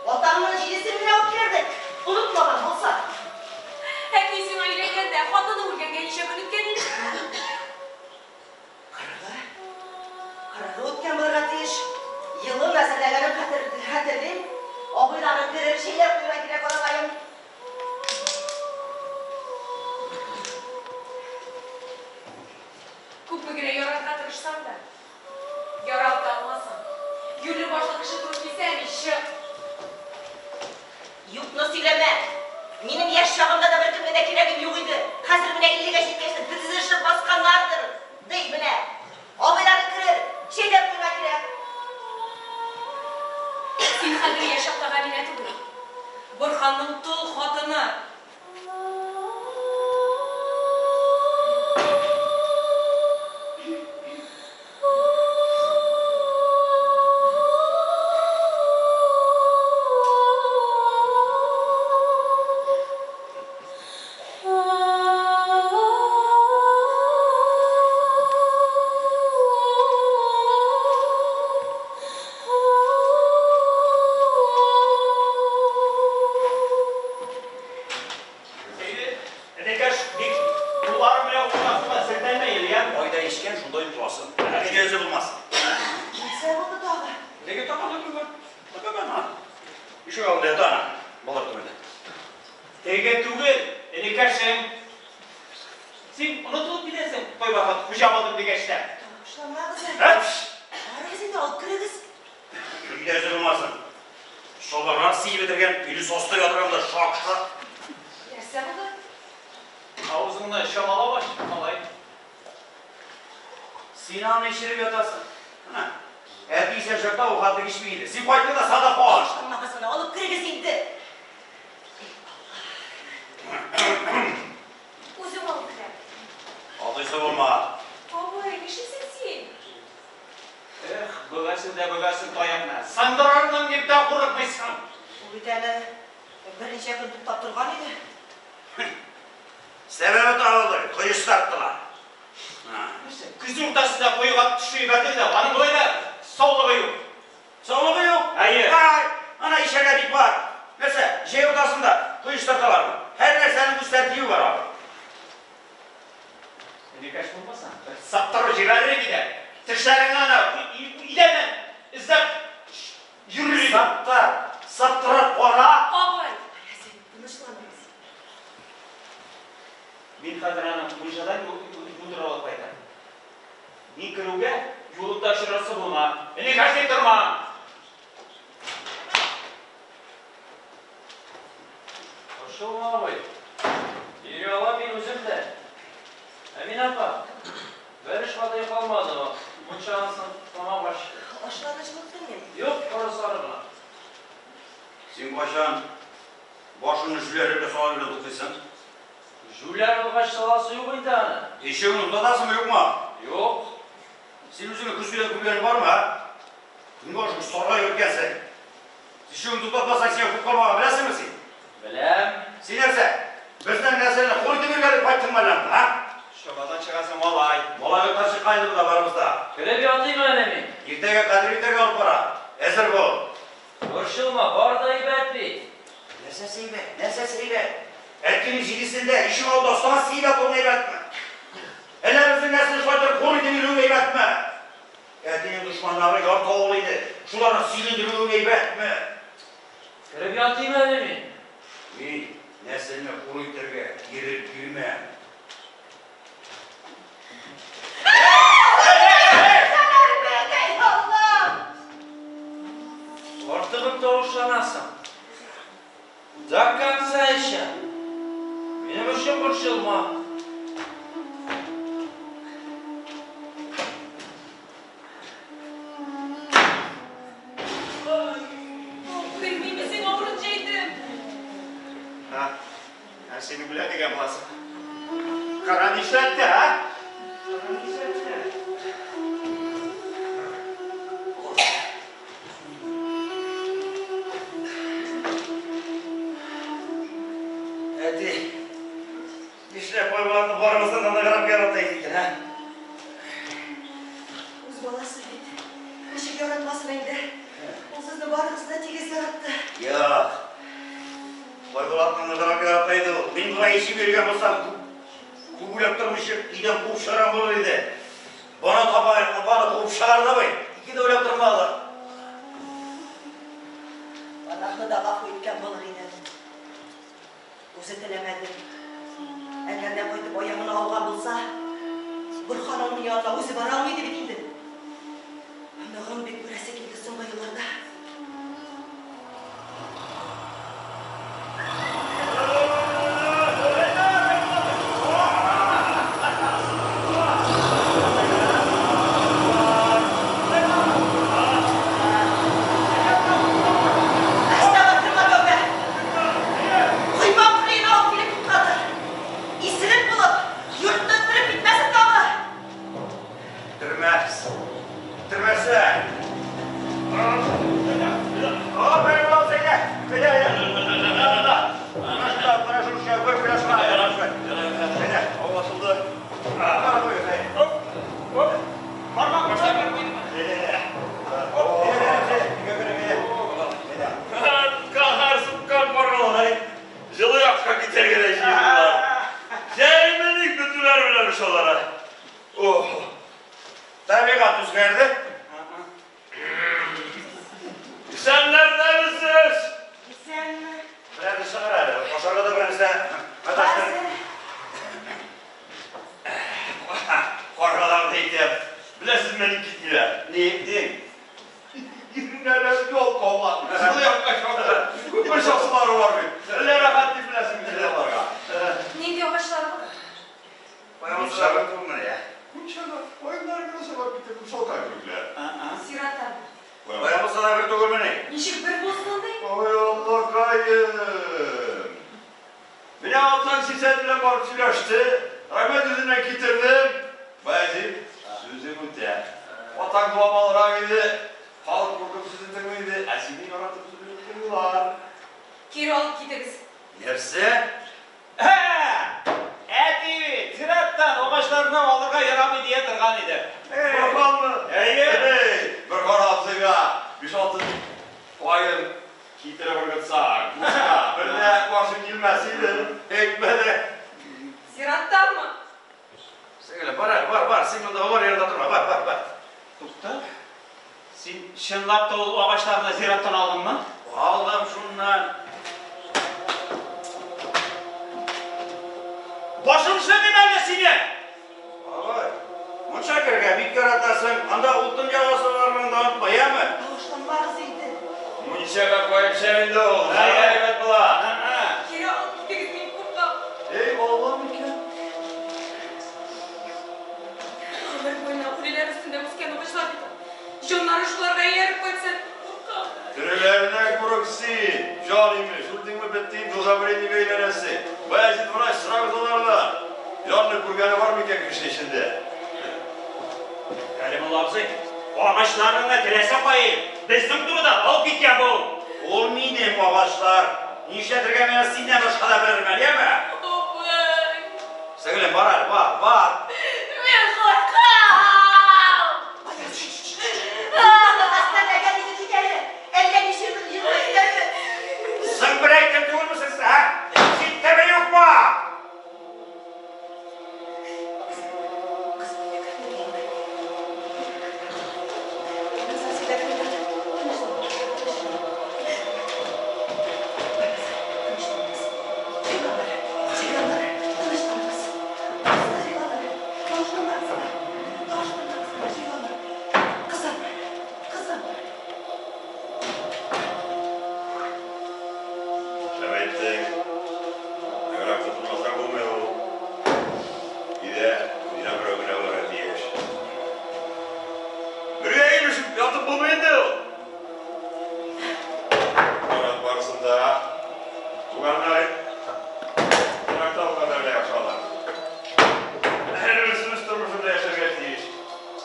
Атаңның җидесен генә үткәрдек. Онытмаган булсаң. Әти сиңа өйләнгәндә, хатыны үлгәнгә ничә көн үткән иде? Кырыгы. Кырыгы үткән булырга тиеш. Елын әзерләгәнен хәтерлим. Абыйларың керер, чәйләп куймай кирәк, балакаем. Күпме генә ярарга тырышсаң да, яралта алмассың. Юньле башлы кеше туры килсә, әни, чык! Юкны сөйләмә! Минем яшь чагымда да беркемгә дә кирәгем юк иде. Хәзер менә иллегә җиткәч тә тезелешеп басканнардыр, ди менә. Абыйларың керер, чәйләп куйга кирәк. Син хәзер яшь чактагы Әминә түгел. Борһанның тол хатыны. Әйе, энекәш, бик кулларың белән уйнасыңа селтәнмә әле, я? Кайда эчкән, шунда йокласын. Өйдә үзе булмас. Нәрсә булды тагы? Теге тагы да түгел. Ишек алдында ята ана. Балалар түбәндә. Теге түгел, энекәшең. Син онытылып китәсең кайвакыт хуҗа булдым дигәч тә. Тавышланмагыз әле. Әтш! Барыгыз инде, алып керегез. Өйдә үзе булмасын. Чалбарлар сиеп бетергән, өйне сасытып ятырган да шак-шак. Нәрсә булды? Авызыңны чамалап ач, малай. Син аны эчереп ятасың. Ана, әти исән чакта ул хаты эчми иде. Син кайттың да садап алыш. Тыңлагыз моны, алып керегез инде. Үзем алып керәм. Алайса булма. Абый, нишлисең син? Эх, бөгәсен дә бөгәсен таякны. Сындырырмын дип тә курыкмыйсың. Ул бит әле берничә көн туктап торган иде. Сәбәбе табылды, коеш тарттылар. Нәрсә, көз уртасында коега төшеп җибәрдең дә, аның болай да саулыгы юк. Саулыгы юк? Әйе. Ай, ана ишәргә бик бар. Нәрсә, җәй уртасында коеш тарталармы? Һәр нәрсәнең үз тәртибе бар, абый. Энекәш булмаса, бер саптырып җибәрер иде. Тешләреңне ана идәннән эзләп йөрер иде. Саптыр, саптырып кара. Абый, Рәзин, тынычланыгыз. Мин хәзер аны мунчадан юдырып алып кайтам. Мин керүгә юлыңда очрасы булма. Энекәш дип торма. Борчылма, абый. Йөри алам мин үзем дә. Әминә апа, бәлеш катые калмады, мунчанысын тамак ачты. Ашларны җылыттым мин. Юк, коры-сары гына. Син кайчан башыңны җүләрлеккә сала белән туктыйсың? Җүләр булгач саласы юк инде аны. Ишегеңне туктатасыңмы, юкмы? Юк. Син үзеңне көзгедән күргәнең бармы, а? Көнгә ашыгыч саргаеп беткәнсең. Ишегеңне туктатмасаң, сиңа күп калмаган, беләсеңме син? Беләм. Син нәрсә? Безнең нәселне хур итеп йөргән дип кайттыңмы әллә монда, а? Чабадан чыгасың, малай. Малайлыктан чыккан инде монда барыбыз да. Кереп ятыйм әле мин. Иртәгә кадер итәргә алып бара. Әзер бул. Борчылма, бар да әйбәт бит. Нәрсәсе әйбәт? Нәрсәсе әйбәт? Әткинең җидесендә ишек алдында саз әйбәт ул әйбәтме? Әллә безнең нәселне шулай итеп хур итеп йөрүең әйбәтме? Әтинең дошманнары ярты авыл иде. Шуларны сөйләндерүең әйбәтме? Кереп ятыйм әле мин. Мин нәселне хур итәргә ирек бирмәм. Артыгын тавышланасың. До конца еще. Минем өчен борчылма. Белмим, син авырын җәйдем. Ә, ә син үлә дигән буласың. Кара нишләтте, а? Кара нишләтте? Әти, нишләп Байбулатны барыбыздан да ныграк ярата икән, ә? Үз баласы бит. Ничек яратмасын инде? Ул сезне барыгызны да тигез яратты. Юк. Байбулатны ныграк ярата иде ул. Мин болай эчеп йөргән булсам, күп уйлап тормыйча, өйдән куып чыгарган булыр иде. Бана таба, баны куып чыгарды бит. Ике дә уйлап тормады. Анахны да гафу иткән булыр иде. Үзе теләмәде. Әгәр дә кайтып аягына ауган булса, Борһан аның янына үзе бара алмый иде бит инде. Оныгын бик күрәсе килде соңгы елларда. Әстәгъфирулла, тәүбә! Койма кырыена алып килеп туктады. Исерек булып, йортны төреп китмәсен тагы. Төрмәс. Төрмәсә. О, Байбулат, әйдә. Әйдә, әйдә. Менә шунда, менә шушы, куй, менә шуңа. Әйдә. Аңлашылды. Кара куй, әйдә. Оп, бармак башлап бер куйдым. Әйдә, әйдә. Әйдә, әйдә, әйдә, әйдә. Каһәр суккан каргалар, җылы якка китәргә дә җыендылар. Җәймени көтүләр белән очалар. Ох. Табигать үзгәрде. Исәннәрдәмесез? Исәнме? Берәр чыгар әле. Ашарга да берәрсе маташтыр. Хәзер. Каргаларны әйтәм. Беләсезме, ник китмиләр? Ни, ни? Иреннәре ялкаулар. Җылы якка чакты. Күпме шакшылары бар бит. Әллә рәхәт дип беләсеңме син аларга? Нинди агачлар бу? Мунча бер түгелмени, ә? Мунчада каеннар гына сабап китердем, шалкан кебекләр. Зиратта. Кая булса да бер түгелмени? Ничек бер булсын ди? Ой, Аллакаем! Менә атаң Сисән белән барып сөйләште. Рәхмәт үзеннән китердем. Баязит, сүзем үтә. Атаң дуамалрак иде. Халык куркып сүзен тыңлый иде. Ә сине яратып сүзеңне тыңлыйлар. Кире алып китегез. Нәрсә? Ә! Әти бит, зираттан агачларны алырга ярамый дия торган иде. Борһанмы? Әйе. Эй, Борһан абзыйга биш-алты каен китереп ыргытсаң, бушка, бер дә каршы килмәс иде. Әйтмә дә. Зираттанмы? Сеңелем, бар әле, бар, бар, син монда алар янында торма, бар, бар, бар. Тукта. Син чынлап та ул агачларны зираттан алдыңмы? Алдым шуннан. Башың эшләмиме әллә синең? Бабай, мунча керергә бик яратасың, анда утын ягасы барлыгын да онытма, яме? Тавышланмагыз инде. Мунчага каен шәп инде ул. Әйе. Әйбәт була. Кире алып китегез, мин куркам. Эй, Алла микән? Гомер буена үлеләр өстендә үскән агачлар бит ул. Җаннары шуларга ияреп кайтса, куркам. Тереләреннән күрек син. Җан имеш, үлдеңме бетте инде, удобрениегә әйләнәсең. Баязит врач, сорагыз алардан. Җанны күргәне бар микән кеше эчендә? Кәримулла абзый, агачларыңны теләсә кай, безнең турыда алып киткән бу. Ул минем агачлар. Нишләтергә миңа синнән башка да белермен, яме? Абый, Сеңелем, бар әле, бар, бар. мин куркам. Хастаханәгә мине китәре. Әллә ничә мең ел китәрме? Соң бер әйткән түгелмесең син, ә? Киттеме юкмы? Кызым, кызым. Шәп әйттең. Ныграк тотынмасаң булмый ул. Өйдә үзенә берәү генә булырга тиеш. Бергә өелешеп ятып булмый инде ул. Нарат барысын да туганнар еракта булганнар да яхшы алар. Һәрберсе үз тормышында яшәргә тиеш.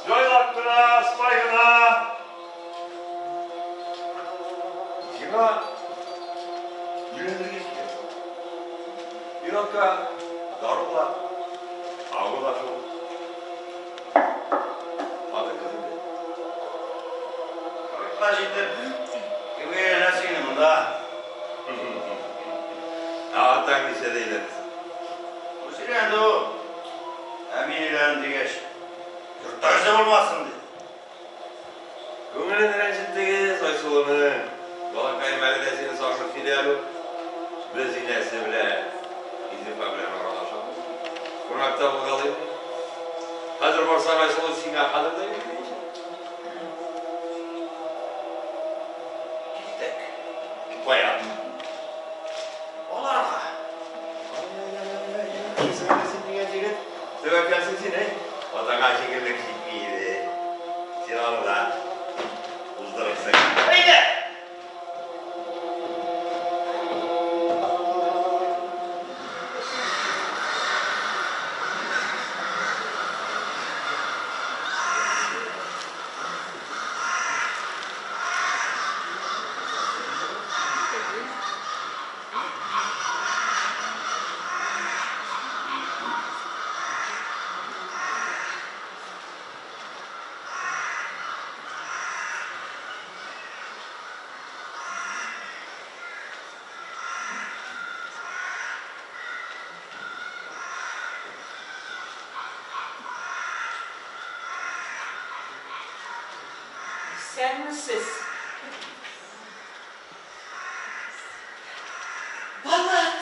Җайлап кына, сыпай гына. Сиңа өйләнергә кирәк. Ир-атка дару да, агу да шул. Хатын-кыз инде. Кырыкка җитеп, кемгә өйләнәсең инде монда? Ә атаң ничәдә өйләнде? Үзе өйләнде ул. Ә мин өйләнәм дигәч, йортта үзе булмасын ди. Күңелен рәнҗеттегез Айсылуның. Балакаем әле дә сине сагынып килә әле. Без инәсе белән, Инзифа белән аралашабыз. Кунакта булгалыйм. Хәзер барсаң, Айсылу сиңа хәзер дә йөрми. Киттек. Кая? Аларга. Син дигән егет, тәвәккәлсең син, әй. Атаңа җиңеллек җитми иде. Син аны да уздырырсың. Әйдә! Исәнмесез. Балат!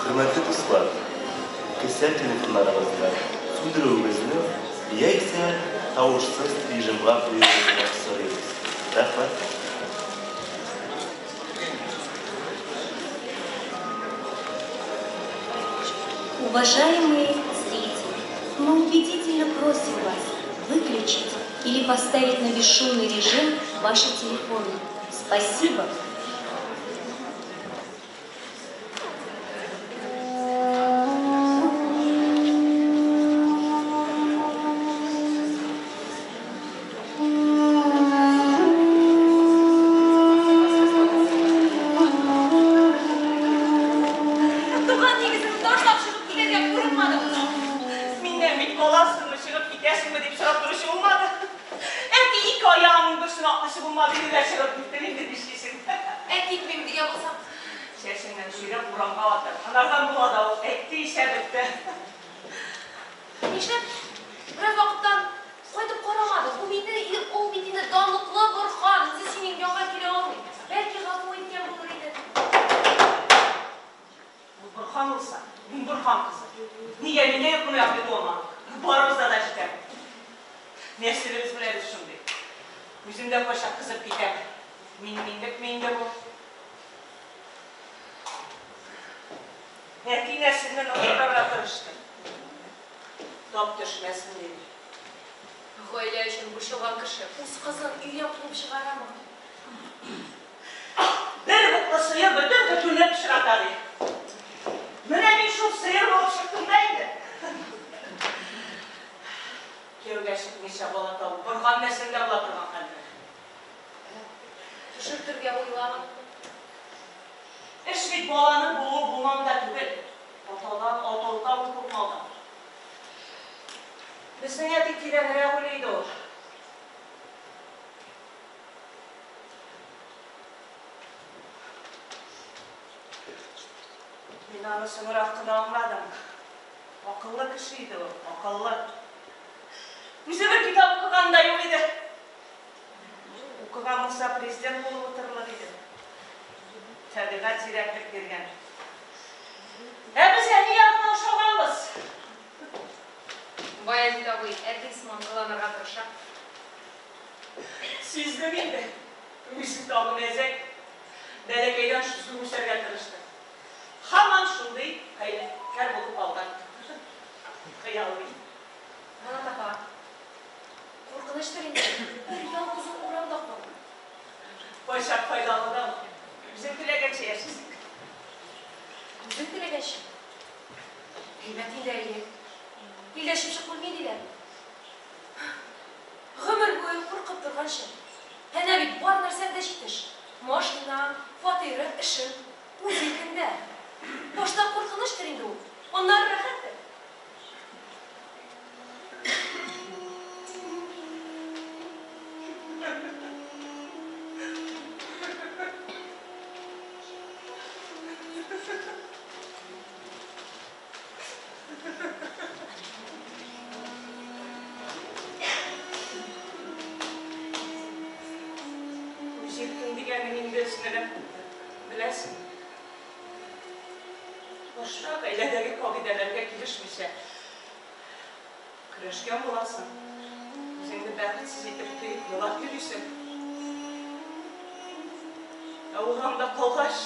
Хөрмәтле дуслар, кесә телефоннарыгызны сүндерүегезне яисә тавышсыз режимга куюыгызны сорыйбыз. Рәхмәт. Уважаемые зрители, мы убедительно просим вас выключить или поставить на бесшумный режим ваши телефоны. Спасибо. Туган нигезен ташлап чыгып китәргә курыкмадыңмы? Миннән бит каласыңмы, чыгып китәсеңме дип сорап торучы булмады. Әти ике аягыңның берсен атлыйсы булмады, инде дә чыгып киттем, инде нишлисең? Ә китмим дигән булсам? Чәчеңнән сөйрәп урамга атыр. Анардан була да ул, әйтте исә бетте. Нишләп бераз вакыттан кайтып карамадың? Ул бит инде, ул бит инде данлыклы Борхан, үзе синең янга килә алмый. Бәлки гафу иткән булыр иде. Ул Борхан булса, мин Борхан кызы. Нигә миндә юк моны якты дома? Барыбызда да җитә. Нәселебез белән без шундый. Үзем дә кайчак кызып китәм. Мин минлекме инде бу? Әти нәселне ныгытырга тырышты. Тап төшмәсен диде. Гаилә өчен борчылган кеше үз кызын өйдән куып чыгарамы? Бер ботлы сыер бөтен көтүне пычрата, ди. Менә мин шул сыер булып чыктым да инде. Кияүгә чыкмыйча бала табу Борхан нәселендә була торган хәлдер. Төшертергә уйламадыңмы? Эш бит баланың булу-булмавында түгел. Атадан, аталыкка ул күпме алган. Безнең әти тирәнрәк уйлый иде ул. Мин аны соңрак кына аңладым. Акыллы кеше иде ул, акыллы. Үзе бер китап укыганы да юк иде. Укыган булса, президент булып утырырлык иде. Табигать зирәклек биргән. Ә без әни ягына ошаганбыз. Баязит абый әти сыман кыланырга тырыша. Сиздем инде. Үзе тагы мәзәк. Бәләкәйдән зур үсәргә тырышты. Һаман шундый хәйләкәр булып калган. Хыялый. Манат апа, куркынычтыр инде, бер ялгызың урамда калу. Кайчак файдалы да ул. Үзең теләгәнчә яшисең. Үзең теләгәнчә? Әйбәт инде, әйе. Илдә чыпчык үлми диләр. Гомер буе куркып торганчы. Әнә бит бар нәрсәң дә җитеш. Машинаң, фатирың, эшең. Үз иркеңдә. Башта куркынычтыр инде ул, аннары рәхәттер. Үз иркең дигәнең инде, сеңелем, беләсең. Башта гаиләдәге кагыйдәләргә килешмичә көрәшкән буласың. Үзеңне бәхетсез итеп тоеп елап йөрисең. Ә урамда калгач,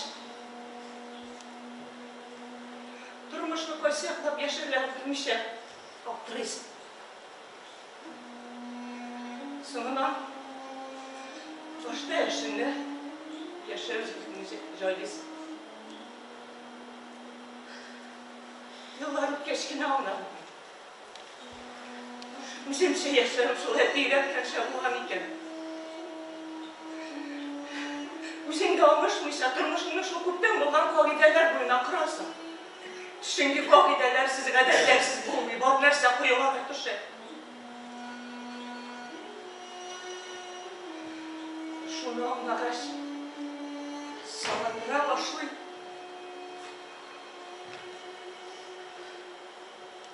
тормышны кайсы яклап яшәргә белмичә аптырыйсың. Соңыннан башта эшеңне, яшәү җирлегеңне җайлыйсың. Еллар үткәч кенә аңладым. Үземчә яшәвем шул әти өйрәткәнчә булган икән. Үзең дә аңышмыйча, тормышыңны шул күптән булган кагыйдәләр буена корасың. Чөнки кагыйдәләрсез, гадәтләрсез булмый, бар нәрсә коела да төшә. Шуны аңлагач, сагындыра башлый.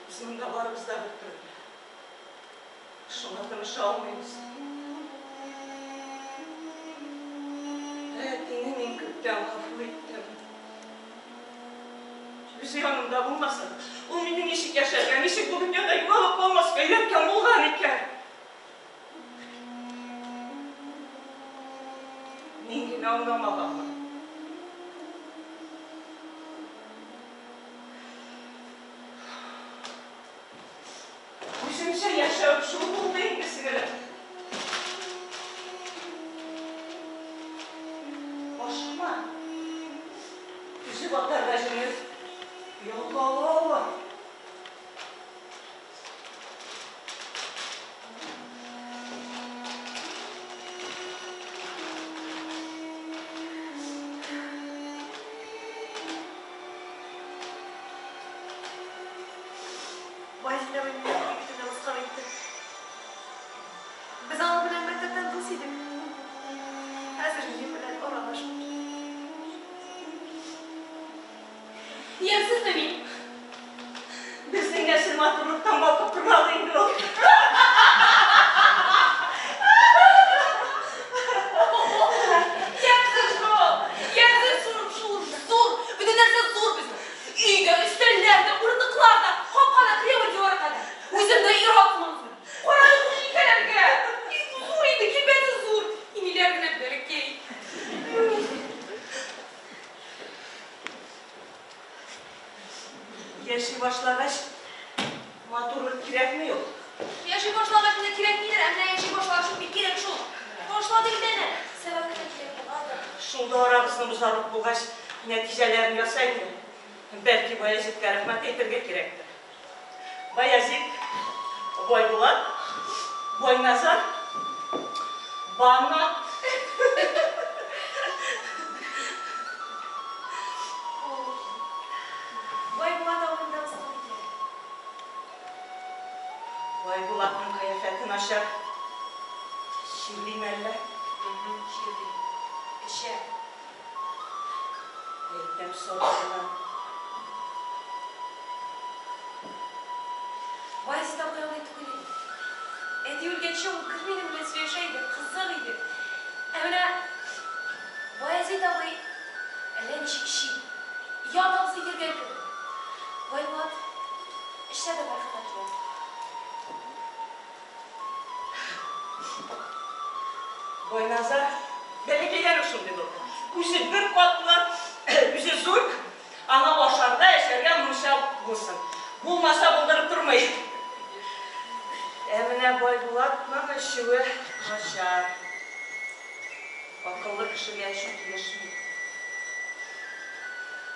Без монда барыбыз да бер төрле. Шуңа тыныша алмыйбыз. Әтине мин күптән гафу иттем. Үзе янымда булмаса, ул мине ничек яшәргә, ничек бу дөньяда югалып калмаска өйрәткән булган икән? Мин генә аңламаганмын. Үземчә яшәү шул булды инде, сеңелем. Ашыкма. Өзеп атарга җиңел, ялгавы авыр. Вазифа абый мине егетенә мыскыл итте. Без аның белән мәктәптән дус идек. Хәзер минем белән аралашмый. Ямьсезме мин? Безнең нәсел матурлыктан балкып тормады инде ул. Ямьсез шул! Ямьсез шул, шул зур! Бөтен нәрсә зур безнең. Өй дә, өстәлләр дә, урындыклар да, капка да, Кремль дивары кадәр. Үзем дә ир-ат сыман зур. Кара әле бу җилкәләргә! Зур инде, килбәте зур. Иниләр генә бәләкәй. Яши башлагач, матурлык кирәкме юк? Яши башлагач менә кирәкмидер, ә менә яши башлагач шул бик кирәк шул. Ташлады бит әнә. Сәбәп кенә кирәк булгандыр. Шунда арабызны бозарлык булгач, нәтиҗәләрен яса инде. Бәлки Баязиткә рәхмәт әйтергә кирәктер. Баязит, Байбулат, Байназар, Банат. Ул Байбулат авылында мыскыл итә. Байбулатның кыяфәте начар. Чирлиме әллә? Чирли. Эчә. Әйтәм сабырына. Баязит абый алай түгел иде. Әти үлгәнче ул гел минем белән сөйләшә иде, кызык иде. Ә менә Баязит абый әллә ничек чит, ят абзый йөргән кебек. Байбулат эчсә дә мәрхәмәтле. Байназар бәләкәйдән үк шундый булды. Үзе бер катлы, үзе зур, аңа ашарга, эчәргә мунча булсын. Булмаса булдырып тормый. Ә менә Байбулатның эчүе начар. Акыллы кешегә эчү килешми.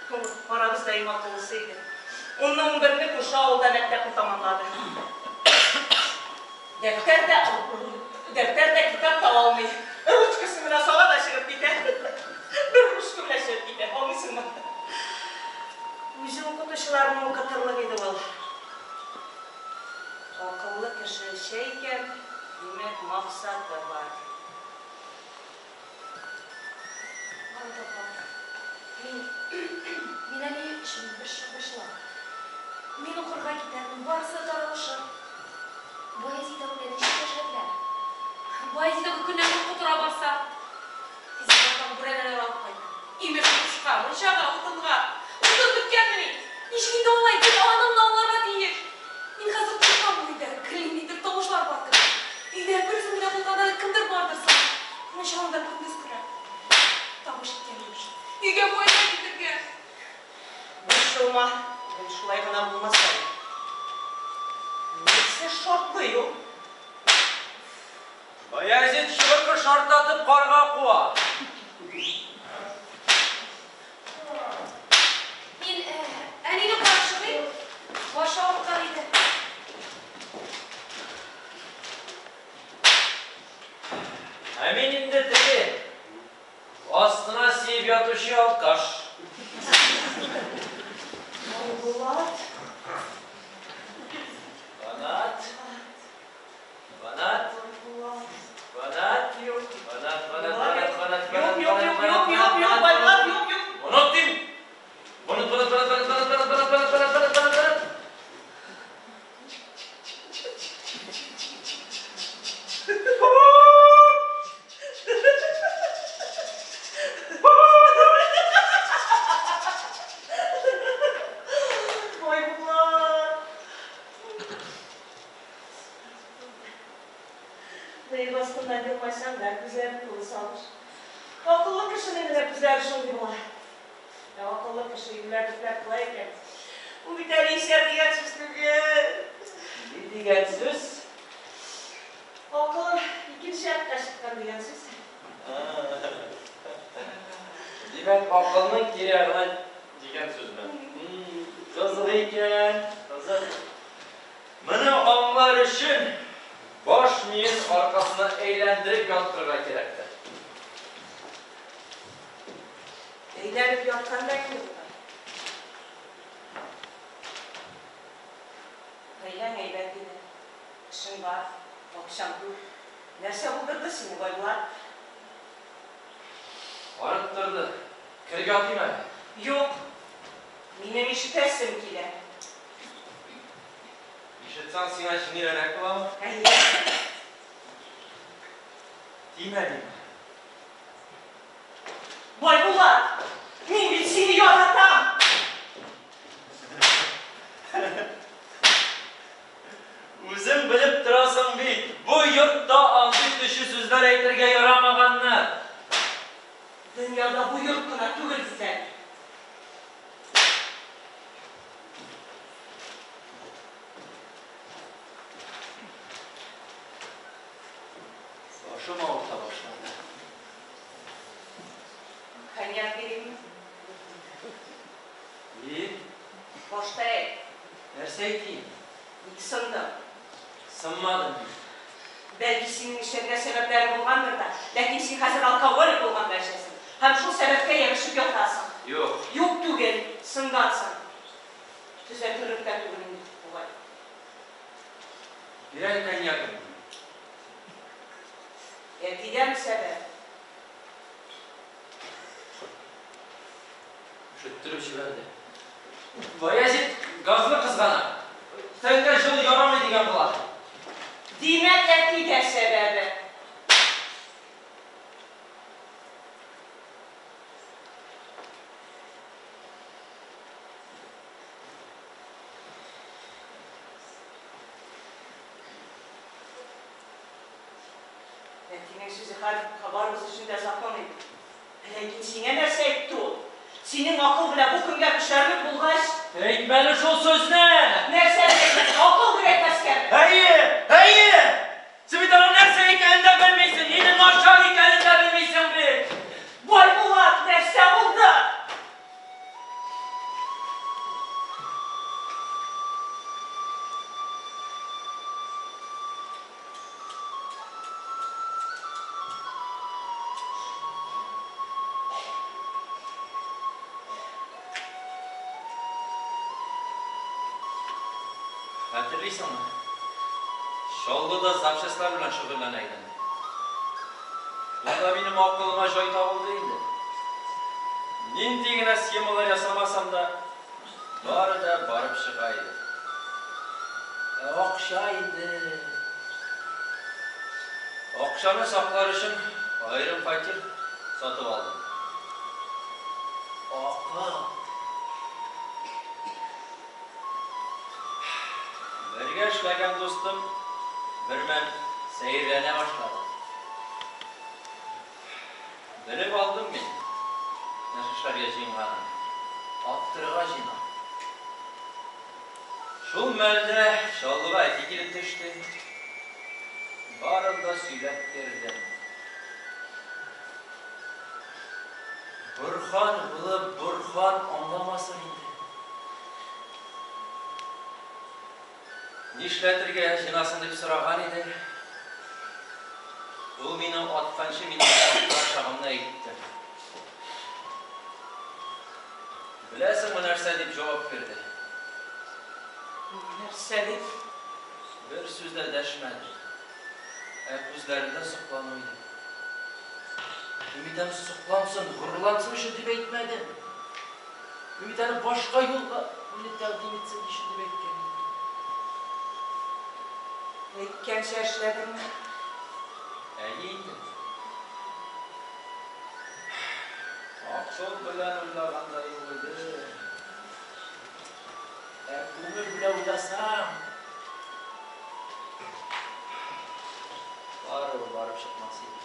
Ул арабызда иң акыллысы иде. Унны-унберне күрше авылда мәктәпне тәмамлады. Дәфтәр дә, дәфтәр дә, китап та алмый. Ручкасын гына сала да чыгып китә. Бер ручка белән чыгып китә, аңлыйсыңмы? Үзе укытучыларны укытырлык иде ул. Акыллы кеше эчә икән, димәк, максаты бар. Бант апа, мин, мин әни өчен борчылам. Мин укырга китәрмен, барысы да таралышыр. Баязит абый белән ничек яшәрләр? Баязит абый көннән-көн котыра барса, зираттан бүрәнәләр алып кайта. Имеш, кушка, мунчага, утынга. Утын беткәнмени? Ничек инде алай? Гел анаңны аңларга тиеш. Мин хәзер куркам бу өйдә, гел ниндидер тавышлар бар кебек. Өйдә бер үзем генә булганда да кемдер бардыр сыман. Мунчаны да көндез күрәм. Тавыш иткән имеш. Өйгә байлар китергән. Борчылма, гел шулай гына булмас әле. Нәрсә шартлый ул? Баязит чыбыркы шартлатып карга куа. Мин әнине карап чыгыйм, башы авырткан иде. Ә мин инде теге, астына сиеп ятучы алкаш. Айбулат. Банат. Банат. Банат, юк. Банат, банат, банат, банат, банат, Юк, юк, юк, юк, юк, юк, Байбулат, юк, юк. Банат дим. Банат, банат, банат, банат, банат, банат, банат, банат, банат, банат, банат, банат. Шуннан елмайсаң да, күзләрең тулы сагыш. Акыллы кешенең генә күзләре шундый була. Ә акыллы кеше юләрлекләр кыла икән. Ул бит әле исәр дигән сүз түгел. Ни дигән сүз? Акылы икенче якка чыккан дигән сүз. Димәк, акылның кире ягына дигән сүзме? Кызык икән, кызык. Моны аңлар өчен баш миен аркасына әйләндереп яткырырга кирәктер. Әйләнеп яткан да инде бугай. Гаиләң әйбәт иде. Эшең бар, акчаң күп. Нәрсә булдырды сине, Байбулат? Арыттырды. Кереп ятыйм әле. Юк. Минем ишетәсем килә. Ишетсәң, сиңа җиңелрәк буламы? Әйе. Тимә дим. Байбулат, мин бит сине яратам! Үзең белеп торасың бит, бу йортта андый төче сүзләр әйтергә ярамаганны. Дөньяда бу йорт кына түгел бит әле. Башым авырта башлады. Коньяк биримме? Бир. Башта әйт. Нәрсә әйтим? Ник сындың? Сынмадым мин. Бәлки синең эчәргә сәбәпләрең булгандыр да, ләкин син хәзер алкоголик булганга эчәсең һәм шул сәбәпкә ябышып ятасың. Юк. Юк түгел, сынгансың. Төзәтерлек тә түгел инде бугай. Бир әле коньягыңны. Әтидән сәбәп. Өшеттереп җибәрде. Баязит газны кызгана. Тәнгә җылы ярамый дигән була. Димәк, әти дә сәбәбе. Әтинең сүзе хәзер барыбыз өчен дә закон иде. Ләкин сиңа нәрсә әйтте ул? Синең акыл белән бу көнгә төшәрлек булгач. Әйтмә әле шул сүзне! Нәрсәне әйтмәскә? Акыл гына әйтмәскәме? Әйе, әйе! Син бит аның нәрсә икәнен дә белмисең, нинди начар икәнен дә белмисең бит! Байбулат, нәрсә булды? Хәтерлисеңме? Чаллыда запчастлар белән шөгыльләнә идем. Шунда минем акылыма җай табылды инде. Нинди генә схемалар ясамасам да, бары да барып чыга иде. Ә акча инде. Акчаны саклар өчен аерым фатир сатып алдым. Акыл. Бергә эшләгән дустым бермәл сәерләнә башлады. Белеп алдым мин нәрсә эшләргә җыенганын. Аттырырга җыенам. Шул мәлдә Чаллыга әти килеп төште. Барын да сөйләп бирдем. Борһан булып Борһан аңламасын инде. Нишләтергә җыенасың дип сораган иде. Ул мине атканчы минем аттырачагымны әйтте. Беләсеңме нәрсә дип җавап бирде? Нәрсә дип? Бер сүз дә дәшмәде. Ә күзләрендә соклану иде. Мин бит аны соклансын, горурлансын өчен дип әйтмәдем. Мин бит аны башка юлга мине тәкъдим итсен өчен дип әйткән идем. Әйткәнчә эшләдеңме? Әйе инде. Акыл белән уйлаганда юк иде. Ә күңел белән уйласаң, Барыбер барып чыкмас иде.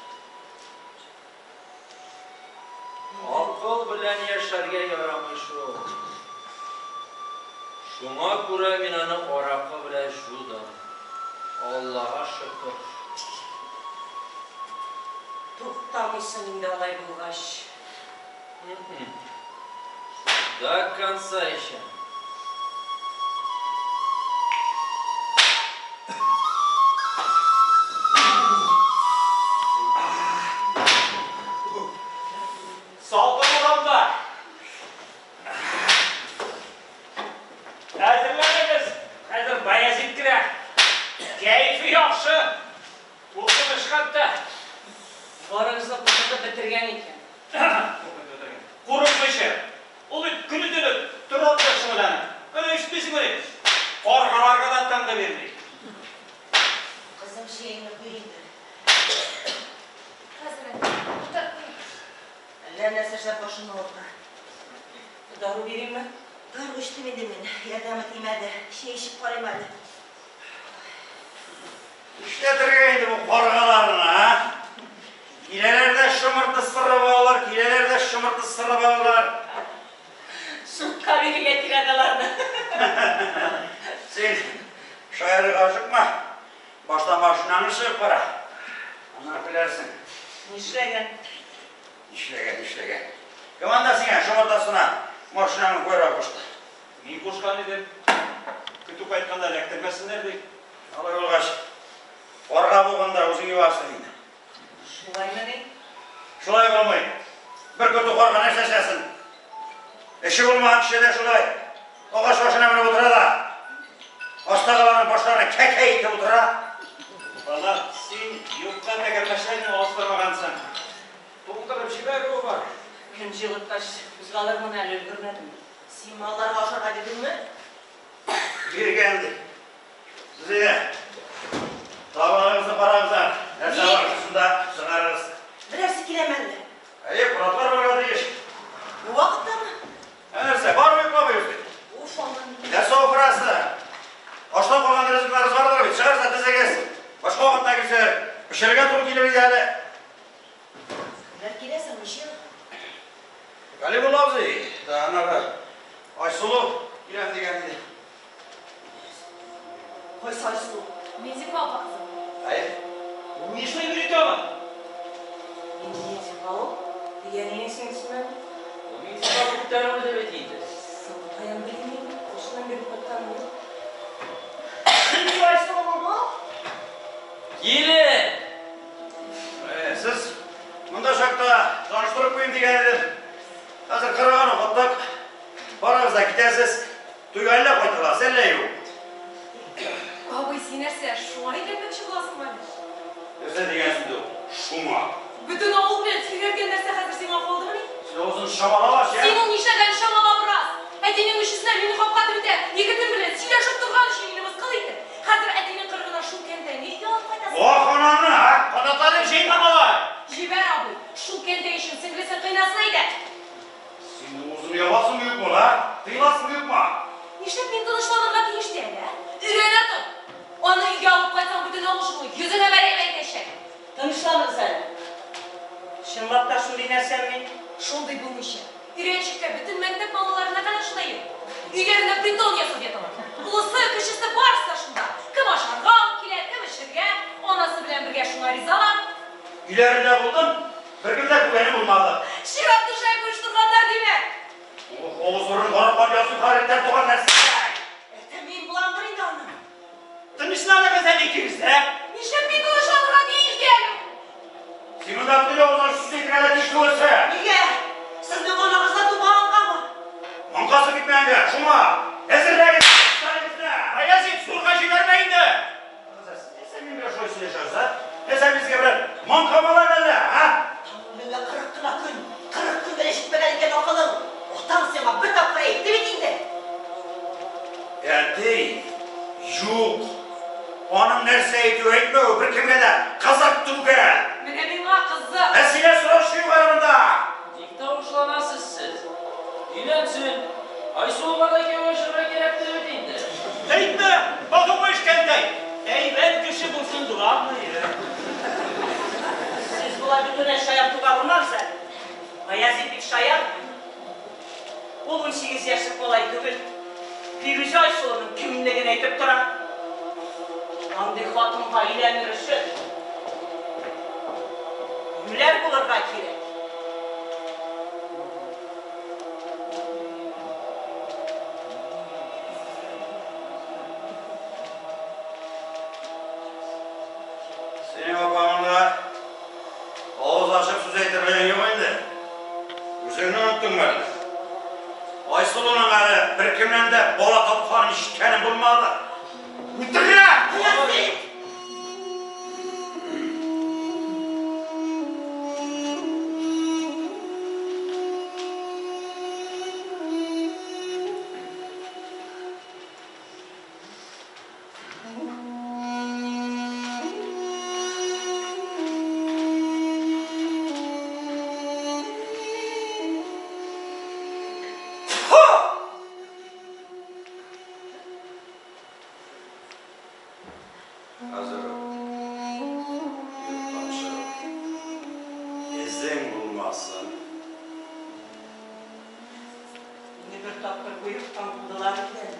Акыл белән яшәргә ярамый шул. Шуңа күрә мин аны аракы белән жудым. Аллага шөкер. Туктамыйсың инде алай булгач. До конца эчәм. Салкын урамда. Әзерләнегез. Хәзер Баязит керә. Кәефе яхшы. Куркыныч хәтта. Барыгызны куркытып бетергән икән. Курыкмыйча. Ул бит көне-төне торак белән шөгыльләнә. Менә ишетмисеңмени? Каргаларга да тынгы бирми. Кызым, чәеңне куй инде. Хәзер, әни. Утырып куйыйм. Әллә нәрсә эшләп башымны авырта. Дару биримме? Дару эчтем инде мин. Ярдәме тимәде. Чәй эчеп карыйм әле. Нишләтергә инде бу каргаларны, а? Киләләр дә шомырты сырып алалар, киләләр дә шомырты сырып алалар. Судка бирергә кирәк аларны. Син шаярырга ашыкма. Башта машинаңны чыгып кара. Аннан көләрсең. Нишләгән? Нишләгән, нишләгән. Кем анда сиңа шомырт астына машинаңны куярга кушты? Мин кушкан идем. Көтү кайтканда эләктермәсеннәр дип. Алай булгач, карга булганда үзең юарсың инде. Шулаймыни? Шулай булмый. Бер көтү карга нәрсә эшләсен? Эше булмаган кеше дә шулай. Агач башына менеп утыра да, астагыларның башларына кәкәй итеп утыра. Бала, син юкка тәгәрмәчләрне алыштырмагансың. Туңдырып җибәрүе бар. Көн җылыткач, кузгалырмын әле, өлгермәдем. Син малларга ашарга дидеңме? Биргән ди. Сез әйдә, табагыгызны карагыз да, нәрсә бар шушында чыгарыгыз. Берәрсе киләме әллә? Әйе, кунаклар барырга тиеш. Бу вакыттамы? Ә нәрсә, бармый йокламыйбыз бит. Уф, Аллам. Нәрсә уфырасы? Ашлап калган ризыкларыгыз бардыр бит, чыгарыгыз да тезегез. Башка вакытта килсә, пешерергә туры килер иде әле. Кемнәр килә соң, ничек? Галимулла абзый, да аннары Айсылу киләм дигән иде. Кайсы Айсылу? Минзифа апа кызы. Әйе. Ул ни эшли йөри тагын? Нинди Минзифа ул? Дигәнеңе сеңлесеннән. Ул Минзифа күптән үлде бит инде. Соң, каян белим мин? Башыннан бирле кайтканым юк. Нинди Айсылу булды ул? Килен! Сез монда чакта таныштырып куйыйм дигән идем. Хәзер кырыгын укыттык. Барыгыз да китәсез. Туйга әллә кайталас, әллә юк. Абый, син нәрсә, шуңа өйләнмәкче буласыңмы әле? Нәрсә дигән сүз ул, шуңа? Бөтен авыл белән сөйләргә нәрсә хәзер сиңа калдымыни? Син авызыңны чамалап ач, ә? Син ул нишләгәнен чамала бераз. Әтинең өчесенә мине капка төбендә егетем белән сөйләшеп торган өчен мине мыскыл итте. Хәзер әтинең кырыгына шул кәнтәйне өйгә алып кайтасың. Ох, ананы, а! Канатларын җыйма, малай! Җибәр, абый, шул кәнтәй өчен сеңлесен кыйнасын әйдә! Син авызыңны ябасыңмы, юкмы, а? Тыеласыңмы, юкмы? Нишләп мин тынычланырга тиеш ди әле, ә? Өйрәнә тор! Аны өйгә алып кайтсаң, бөтен авыл шуны йөзенә бәреп әйтәчәк. Тынычланыгыз әле. Чынлап та шундый нәрсәмени? Шундый булмыйча. Өйрәнчектә бөтен мәктәп балаларына кадәр шунда йөри. Өйләрендә притон ясап яталар. Олысы, кечесе барысы да шунда. Кем ашарга алып килә, кем эчергә. Анасы белән бергә шуңа ризалар. Өйләрендә булдым, беркем дә күргәне булмады. Чират түшәк оештырганнар, димәк. Ох, авыз-борын карап язу хәрефтән туган нәрсә. Әтә мин буламдыр инде аның. Тынычланыгыз әле икегез дә. Нишләп мин тынычланырга тиеш ди әле ул? Син монда бөтен авыздан сүз әйтергә дә тиеш түгелсең. Нигә? Сезнең анагызда тумагангамы? Маңкасы бетмәгәнгә, шуңа әзерләгез өстәлегезне. Баязит, зурга җибәрмә инде. Нәрсә минем белән шулай сөйләшәсез, а? Нәрсә мин сезгә берәр маңка малай әллә, а? Таңның 40 кына көн, 40 көн генә җитмәгән икән акылың. Атаң сиңа бер тапкыр әйтте бит инде. Әти, юк. Аның нәрсә әйтү әйтмәве беркемгә дә кызык түгел. Менә миңа кызык. Ә сине сораучы юк әле монда. Ник тавышланасыз сез? Өйләнсен. Айсылуга да кияүгә чыгарга кирәктер бит инде. Әйтмә, подумаешь, кәнтәй. Әйбәт кеше булсын, главное. Шаяртуны шаяртуга урмабыз әле. Баязит бит шаяртмый. Ул 18 яшьлек малай түгел. Фирүзә Айсылуның кемлеген әйтеп тора. Андый хатынга өйләнер өчен юләр булырга кирәк. Синең апаңның да авыз ачып сүз әйтерлеге юк инде. Үзеңне оныттыңмы әллә? Айсылуның әле беркемнән дә бала тапканын ишеткәнем булмады. Үтерә! Баязит! Хәзер йорттан чыгып, эзең булмасын. Мине бер тапкыр бу йорттан кудылар икән.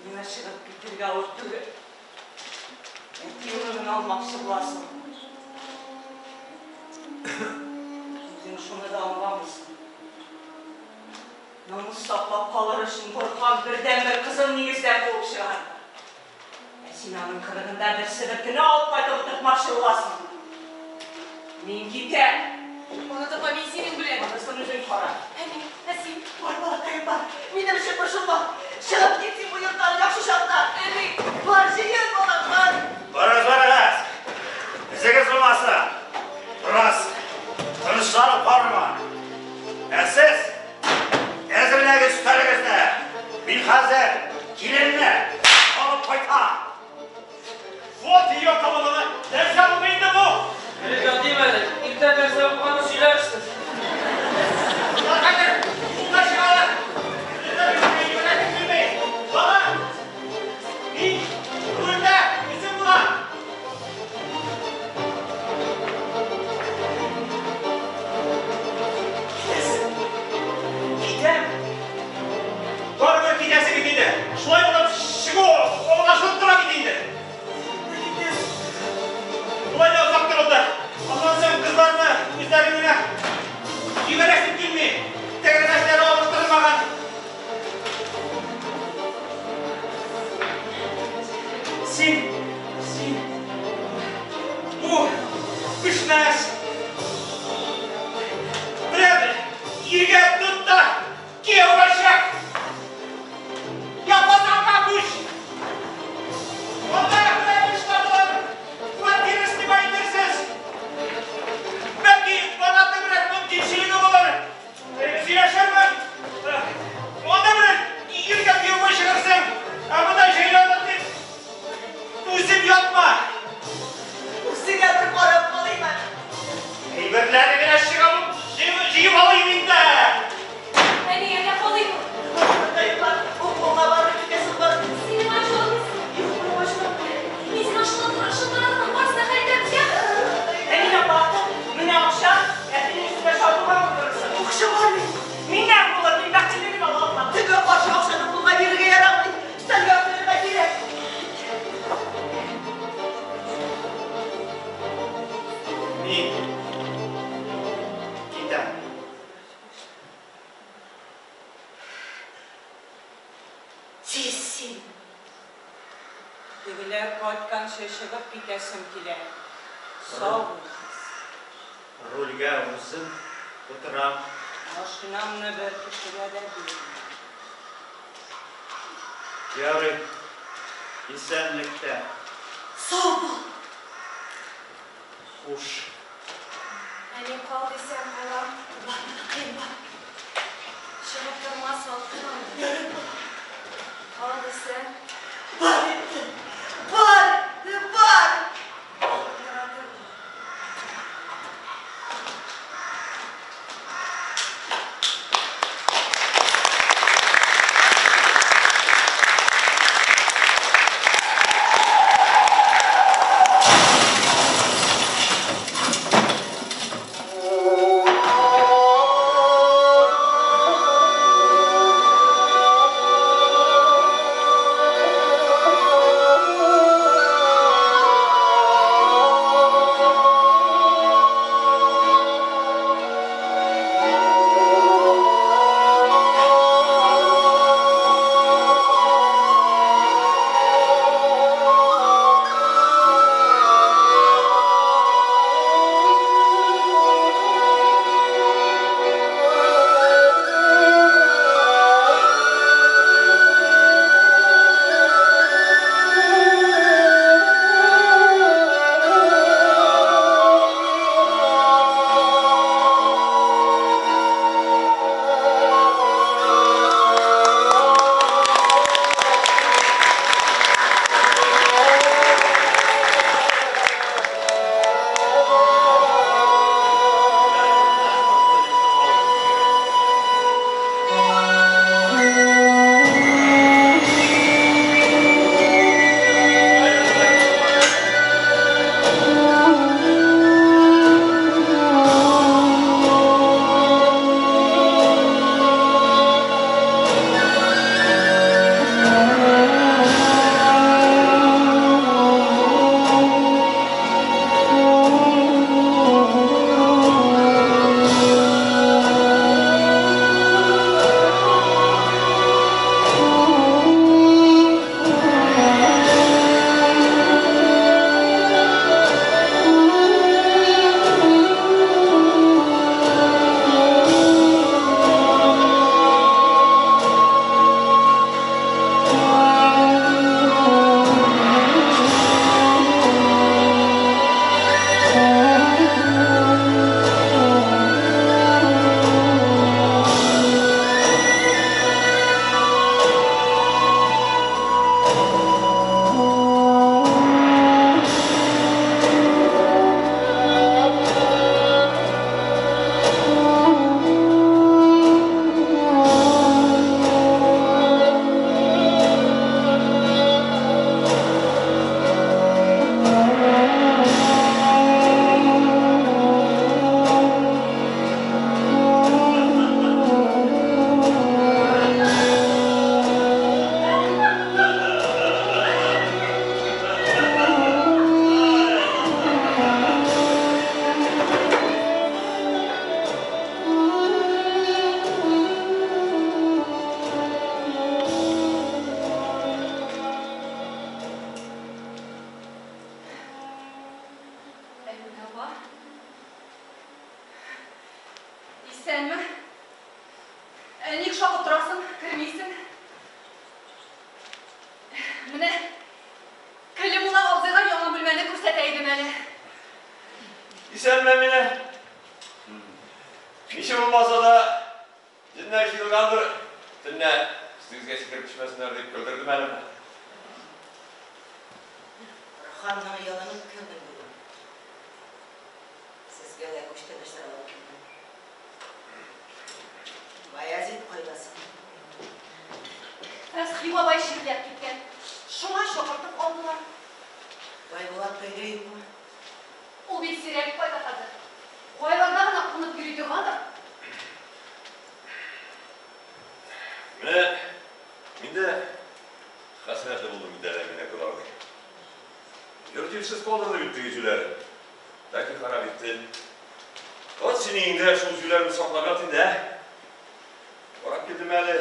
Миңа чыгып китергә авыр түгел. Әти урынын алмакчы буласың. Үзең шуны да аңламыйсың. Намус саклап калыр өчен Борһан бердәнбер кызын нигездән куып чыгарды. Ә син аның кырыгында бер себеркене алып кайтып утыртмакчы буласың. Мин китәм. Банат апа, мин синең белән. Анысын үзең кара. Ә мин, ә син? Бар, балакаем, бар. Минем өчен борчылма. Чыгып кит син бу йорттан яхшы чакта. Әни! Бар, җыен, балам, бар. Барыгыз, барыгыз! Эзегез булмасын! Бераз тынычланып карармын. Ә сез әзерләгез өстәлегезне. Мин хәзер киленне алып кайтам. Вот ее кабаланы. Нәрсә булды инде бу? Әлегә димәдек. Иртә нәрсә булганын сөйләрсез. Болар хәзер юлга чыгалар. Юнәтеп килми. Бала, мин рульдә үзем булам. Китәсең. Китәм. Барыбер китәсе бит инде. Шулай булып чыгу аңлашылып тора бит инде. Китәсең. Болай да озак торылды. Аннан соң кызларны үзләре генә җибәрәсем килми. Тәгәрмәчләре алыштырылмаган. Син, син, бу пешмәс. Берәр иргә тот та кияүгә чык. Я Казанга күч. Анда берәр эш табылыр. Квартира снимать итәрсез. Бәлки Банатның берәр мөмкинчелеге булыр. Сөйләшермен. Анда берәр иргә кияүгә чыгарсың. Ә монда җайланыр дип үзем ятма. Үзеңә бер карап калыйм әле. Әйберләрне генә чыгып җыеп алыйм инде. Әни, әллә калыйммы? Балакаем, бар. Укуыңа барып китәсең бар. Син миңа ачуланмыйсыңмы? Юк, мин ачуланмыйм. Мин сиңа шылтыратырмын, барысын да хәл итәрбез, яме? Әминә апа, менә акча, әтинең өстенә шартуга утырырсың. Акча бар бит. Миннән булыр, мин бәхиллеген ала алмам. Төнгә каршы акчаны кулга бирергә ярамый. Өстәлгә куярга кирәк. Мин китәм. Тиз син. Тегеләр кайтканчы чыгып китәсем килә. Сау бул. Рульгә үзем утырам. Машинамны бер кешегә дә бирмим. Ярый, исәнлектә. Сау бул. Хуш. Әни, кал дисәң, калам. Бар, балакаем, бар. Чыгып торма, салкын анда. Ярый, балам. Кал дисәң, Бар инде. Бар, бар. шылтыратырмын. әле. Исәнме, Әминә? Ничек булмаса да, җеннәр җыелгандыр, төнлә өстегезгә сикереп төшмәсеннәр дип көлдердем әле. Борһанның ялын үткәрдем бүген. Сезгә дә күчтәнәчләр алып килдем. Баязит кайда соң? Фәсхи бабай чирләп киткән. Шуңа чакыртып алдылар. Байбулат өйдә юкмы? Ул бит сирәк кайта хәзер. Кайларда гына кунып йөри торгандыр. Менә мин дә хәсрәтле булдым бит әле, Әминә кодагый. Йорт-җирсез калдырды бит теге җүләр. Ләкин харап итте. Вот синең инде шул җүләрне саклап ят инде, ә? Карап килдем әле.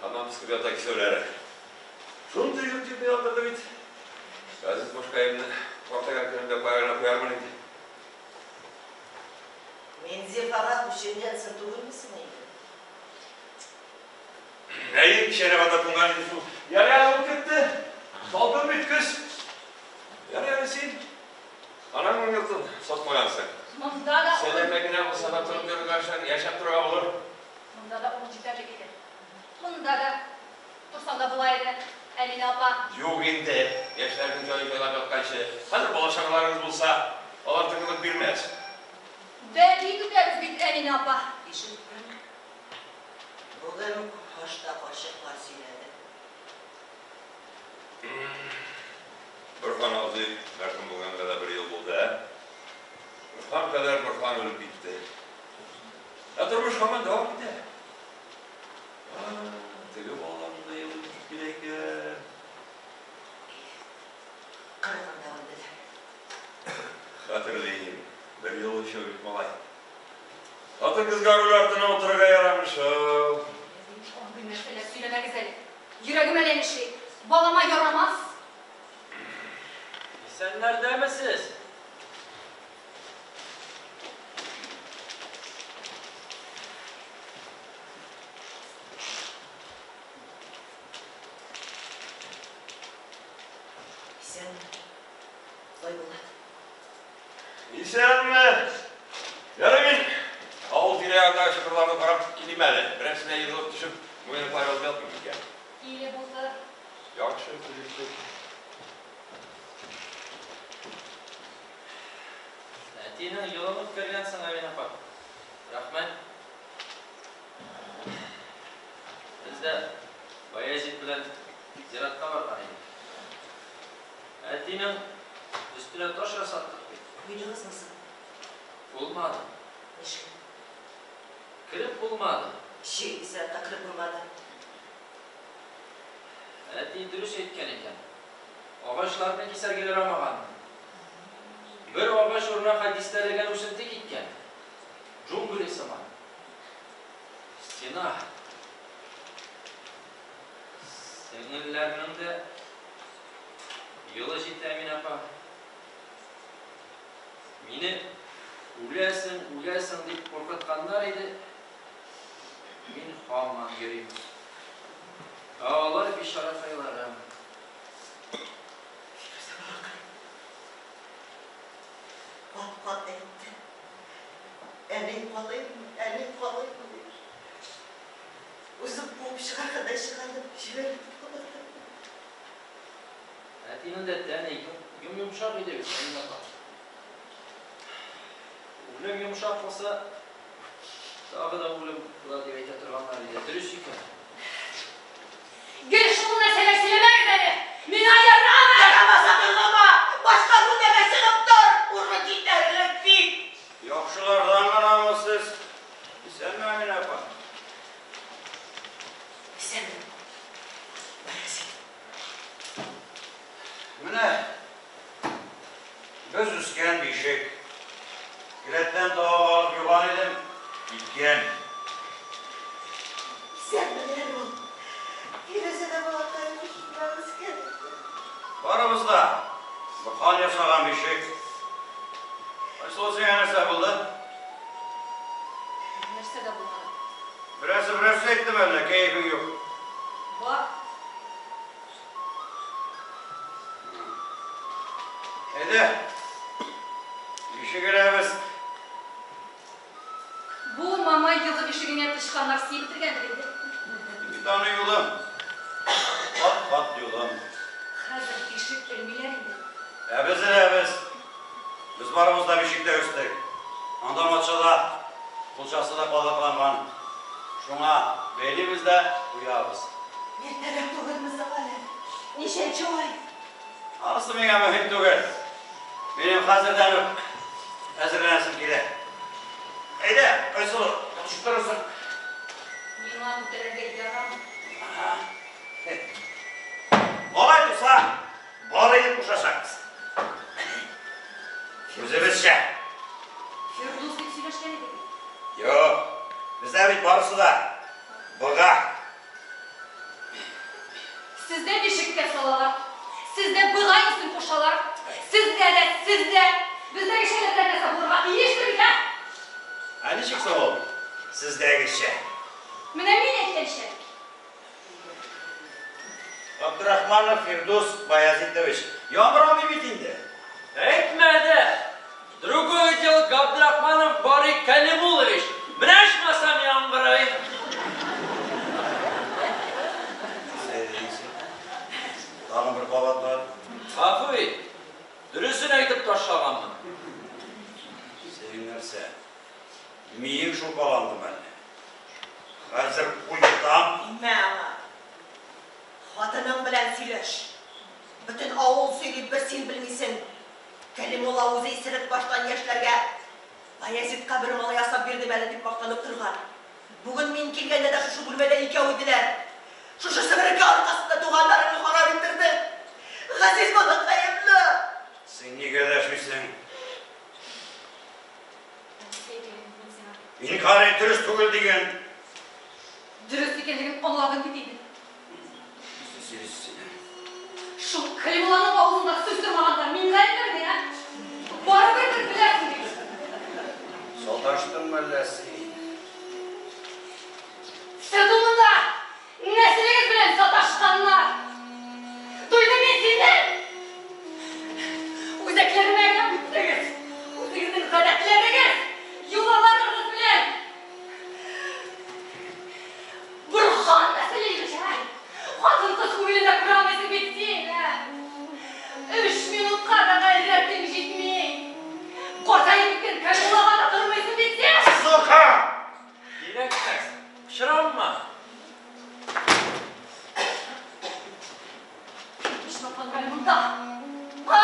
Һаман пыскып ята кисәүләре. Шундый йорт-җирне яндырды бит. Газиз башкаемны картайган көнемдә кая гына куярмын инде. Минзифага күченгәнсең түгелме соң инде? Әйе, кичә анда кунган иде шул. Ярый әле ул кертте. Салкын бит көз. Ярый әле син. Анаңның йортын сатмагансың. Монда да Сәләмә генә булса да торып йөрергә, яшәп торырга булыр. Монда да урын җитәрлек иде. Монда да торсаң да була иде, Әминә апа. Юк инде, яшьләрнең җае җайлап ятканчы. Хәзер бала-чагаларыгыз булса, алар тыгылып бирмәс. Бәби көтәбез бит, Әминә апа. Ишеттем. Бүген башта карчыклар сөйләде. Борһан абзый мәрхүм булганга да бер ел булды, ә? Борһан кадәр Борһан үлеп китте. Ә тормыш һаман дәвам итә. Теге балаларның да елы җитеп килә икән. Кырыгында үлделәр. Хәтерлим, бер ел өчәү бит малай. Хатын-кызга руль артына утырырга ярамый шул. Андый нәрсәләр сөйләмәгез әле. Йөрәгем әллә нишли. Балама ярамас. Исәннәрдәме сез? Исәнме, Байбулат? Исәнме? Ярый мин авыл тирә-ягындагы чокырларны карап килим әле. Берәрсенә егылып төшеп, муеныклар язып ятмый микән? Килеп утыр. Яхшы, килештек. Әтинең елын үткәргәнсең, Әминә апа. Рәхмәт. Без дә Баязит белән зиратка барган идек. Әтинең өстенә таш ясаттык бит. Куйдыгызмы соң? Булмады. Нишләп? Кереп булмады. Ничек зиратка кереп булмады? Әти дөрес әйткән икән. Агачларны кисәргә ярамаган. Бер агач урынына дистәләгән үсенте киткән. Джунгли сыман. Стена. Сеңелләрнең дә елы җитә, Әминә апа. Мине үләсең, үләсең дип куркытканнар иде. Мин һаман йөрим. Ә алар бичаракайларым. Фирүзә балакай. Кат-кат әйтте. Әни калыйммы, әни калыйммы дип. Үзем куып чыгарга да чыгардым, җибәрдем. Әтинең дә тәне йом-йомшак иде бит, Әминә апа. Үлем йомшак булса, тагы да үлем була дип әйтә торганнар иде. Дөрес икән. Гел шул нәрсәләр сөйләмәгез әле. Миңа ярамый. Ярамаса тыңлама! Башка бүлмәгә чыгып тор! Урын җитәрлек бит! Яхшылардан гынамы сез? Исәнме, Әминә апа? Исәнме, Баязит. Менә без үскән бишек. Келәттән табып алып юган идем, киткән. Исәнме, ул. Фирүзә дә балакаем шунда үскән икән. Барыбыз да Борһан ясаган бишек. Айсылу, сиңа нәрсә булды? Нәрсә дә булмады. Берәрсе берәрсе әйттеме әллә, кәефең юк? Бар. Әйдә, Бишек эләбез. Бу Мамай елы бишегеңә тычканнар сиеп бетергәндер инде. Бит аны юдым. Кат-кат юдым. Хәзер бишек элмиләр инде. Ә без эләбез. Без барыбыз да бишектә үстек. Анда матчада кулчасы да кадакланган. Шуңа бәйлибез дә куябыз. Иртәрәк түгелме соң әле? Ничәнче ай? Анысы миңа мөһим түгел. Минем хәзердән үк әзерләнәсем килә. Әйдә, Айсылу, төшеп торырсың. Миңа күтәрергә ярамый. Алай булса, бары итеп кушачакбыз. Үзебезчә. Фирдүс дип сөйләшкән идек бит. Юк, бездә бит барысы да быга. Сездә бишеккә салалар. Сездә быга исем кушалар. Сездә дә, сездә. Бездәгечә дә берәр нәрсә булырга тиештер бит, ә? Ә ничек соң ул сездәгечә? Менә мин әйткәнчә. Габдрахманов Фирдус Баязитович. Яңгырамый бит инде. Әйтмә дә! Другое дело Габдрахманов Барый Кәлимуллович. Менә ичмасам яңгырый. Нәрсә Тагын бер кабатлар. Гафу ит. Дөресен әйтеп ташлаганмын. Синең нәрсә? Миең шулпаландымы әллә? Хәзер куйтам. Тимә аңа. Хатының белән сөйләш. Бөтен авыл сөйли, бер син белмисең. Кәлимулла үзе исерек баштан яшьләргә Баязитка бер малай ясап бирдем әле дип мактанып торган. Бүген мин килгәндә дә шушы бүлмәдә икәү иделәр. Шушы себерке аркасында туганнарыңны харап иттердең. Газиз балакаемны! Син нигә дәшмисең? Инкарь дөрес түгел диген. Дөрес икәнлеген аңладың бит инде. Нәрсә сөйлисең син, ә? Шул Кәлимулланың авызында сүз тормаганда мин гаеплеме, ә? Барыбер бер беләсең бит. Саташтыңмы әллә син? Сез ул монда нәселегез белән саташканнар. Туйдым мин синнән! Үзәкләремә генә үттегез. Үзегезнең гадәтләрегез, йолаларыгыз белән. Борхан нәселе имеш, ә? Хатын-кыз күңелен дә күрә алмыйсың бит син, ә? Өч минутка да гайрәтең җитми. Картаеп беткән Кәримуллага да тормыйсың бит син! Сука! Кирәкмәс. Пычранма. Нишләп әле монда? А?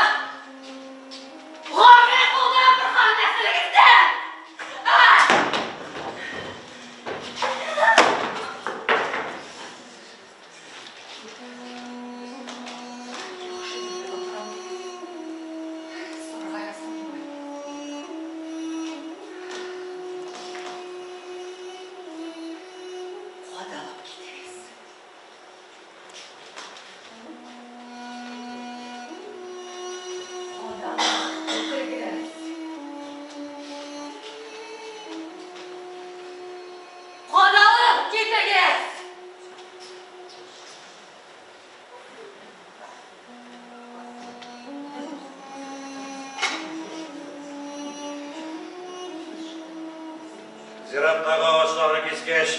Гомер булды Борхан нәселегездә! А? Кадалып китегез. Кадалып китегез. Кадалып китегез! Зираттагы агачларны кискәч,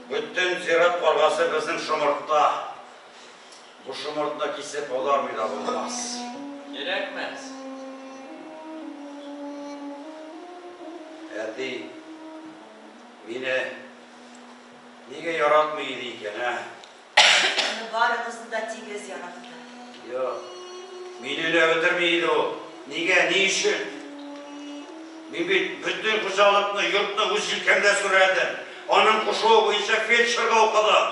бөтен зират каргасы безнең шомыртта. Бу шомыртны кисеп аудармый да булмас. Кирәкмәс. Әти мине нигә яратмый иде икән, ә? Аны барыгызны да тигез яратты. Юк, мине өнәп бетерми иде ул. Нигә, ни өчен? Мин бит бөтен хуҗалыкны, йортны үз җилкәмдә сүрәдем. Аның кушуы буенча фельдшерга укыдым.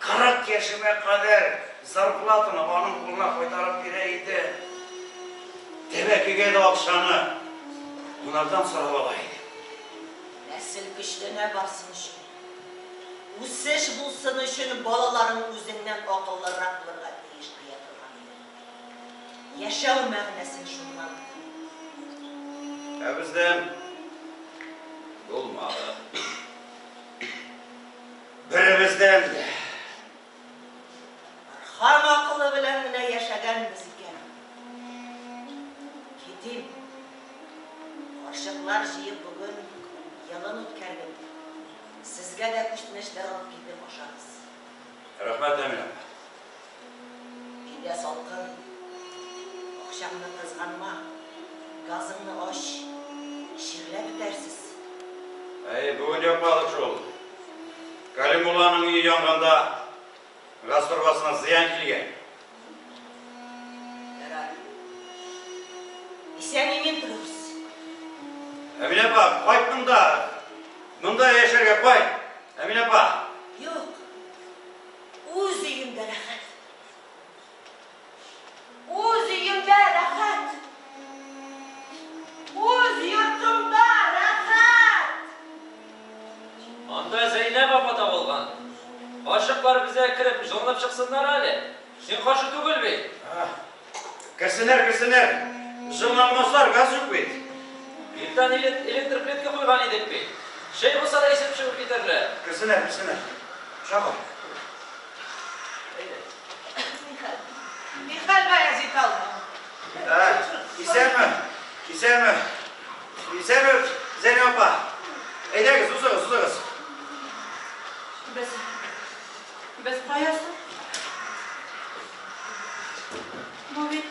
40 яшемә кадәр зарплатаны аның кулына кайтарып бирә идем. Тәмәкегә дә акчаны монардан сорап ала идем. Нәсел көчләнә барсын өчен, үсеш булсын өчен балаларың үзеңнән акыллырак булырга тиеш, дия торган иде. Яшәү мәгънәсен шуннан күрдем. Ә бездән булмады. Беребездән дә. Борһан акылы белән генә яшәгәнбез икән. Китим. Сезгә дә күчтәнәчләр алып килдем, ашагыз. Рәхмәт, Әминә апа. Өйдә салкын. Акчаңны кызганма. Газыңны ач. Чирләп бетәрсез. Әй, бүген якмадык шул. Кәлимулланың өе янганда газ торбасына зыян килгән. Ярар. Исән-имин торыгыз. Әминә апа, кайт монда. Монда яшәргә кайт. Әминә апа. Юк. Үз өемдә рәхәт. Үз өемдә рәхәт. Үз йортымда рәхәт. Анда Зәйнәб апа табылган. Карчыклар безгә кереп җылынып чыксыннар әле. Син каршы түгел бит. Керсеннәр, керсеннәр. Җылына алмаслар, газ юк бит. Иртән электр плитка куйган идек бит. Чәй булса да исеп чыгып китәрләр. Керсеннәр, керсеннәр. Чакыр. Нихәл, Баязит алма? Исәнме, исәнме, исәнме, Зәйнәб апа. Әйдәгез, узыгыз, узыгыз. Без, без кая соң? Бу бит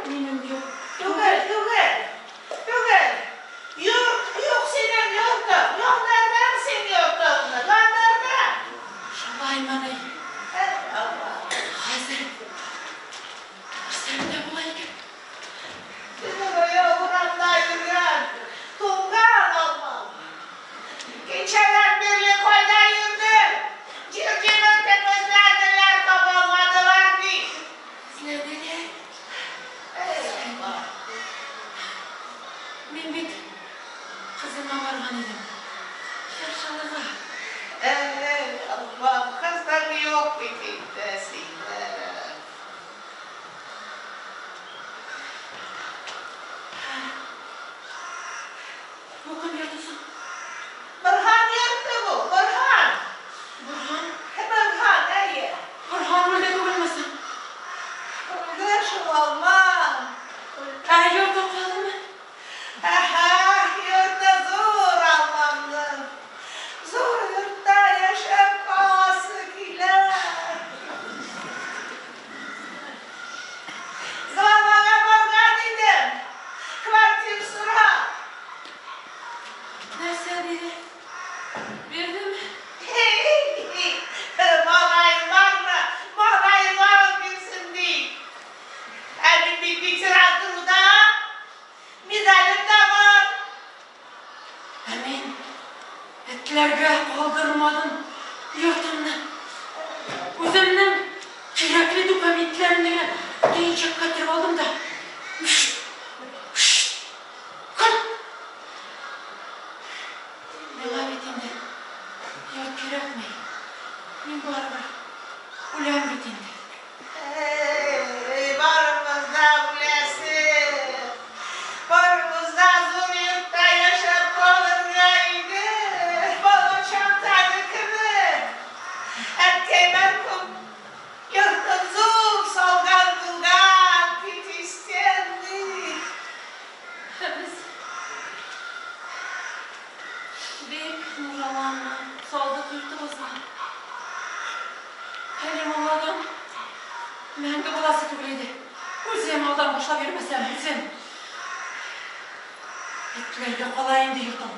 минем йорт. Түгел, түгел, түгел. Йорт юк синең йортың. Яндырдым син йортыңны, яндырдым. Шулаймыни? Әй, Алла. Хәзер исән дә була икән. Төне буе урамда йөргән, туңган алмам. Кичәдән бирле кайда йөрдең? Җир җимертеп эзләделәр, таба алмадылар бит. Эзләделәр. Әй, Алла. Мин бит кызыма барган идем. Чыршылыга. Әй, Аллам, кызың юк бит инде синең. Бу кем йорты соң? Борһан йорты бу, Борһан. Борһан? Борһан, әйе. Борһан үлде түгелме соң? Үлде шул, алмам. Ә йорты калдымы? Әһә, йорты зур алмамның. Зур йортта яшәп каласы килә. Главага барган идем. Квартир сорап. Нәрсә диде? Бирдеме? Малаең бармы? Малаең алып бирсен ди. Ә мин бит ветеран труда. Медалем дә бар. Ә мин этләргә калдырмадым йортымны. Үземнең кирәкле документларымны генә төенчеккә төреп алдым да. Көл! Миңа бит инде йорт кирәкми. Мин барыбер үләм бит инде. Әй, барыбыз да үләсе. Барыбыз да зур йортта яшәп калырга иде. Балачактагы кебек. Әткәй мәрхүм йортын зур салган булган, пятистенный. Без бик нужаланып салдык йортыбызны. Кәлимулладан мәңге буласы түгел иде. Үзем алдан башлап йөрмәсәм, үзем. Этләргә кала инде йортым.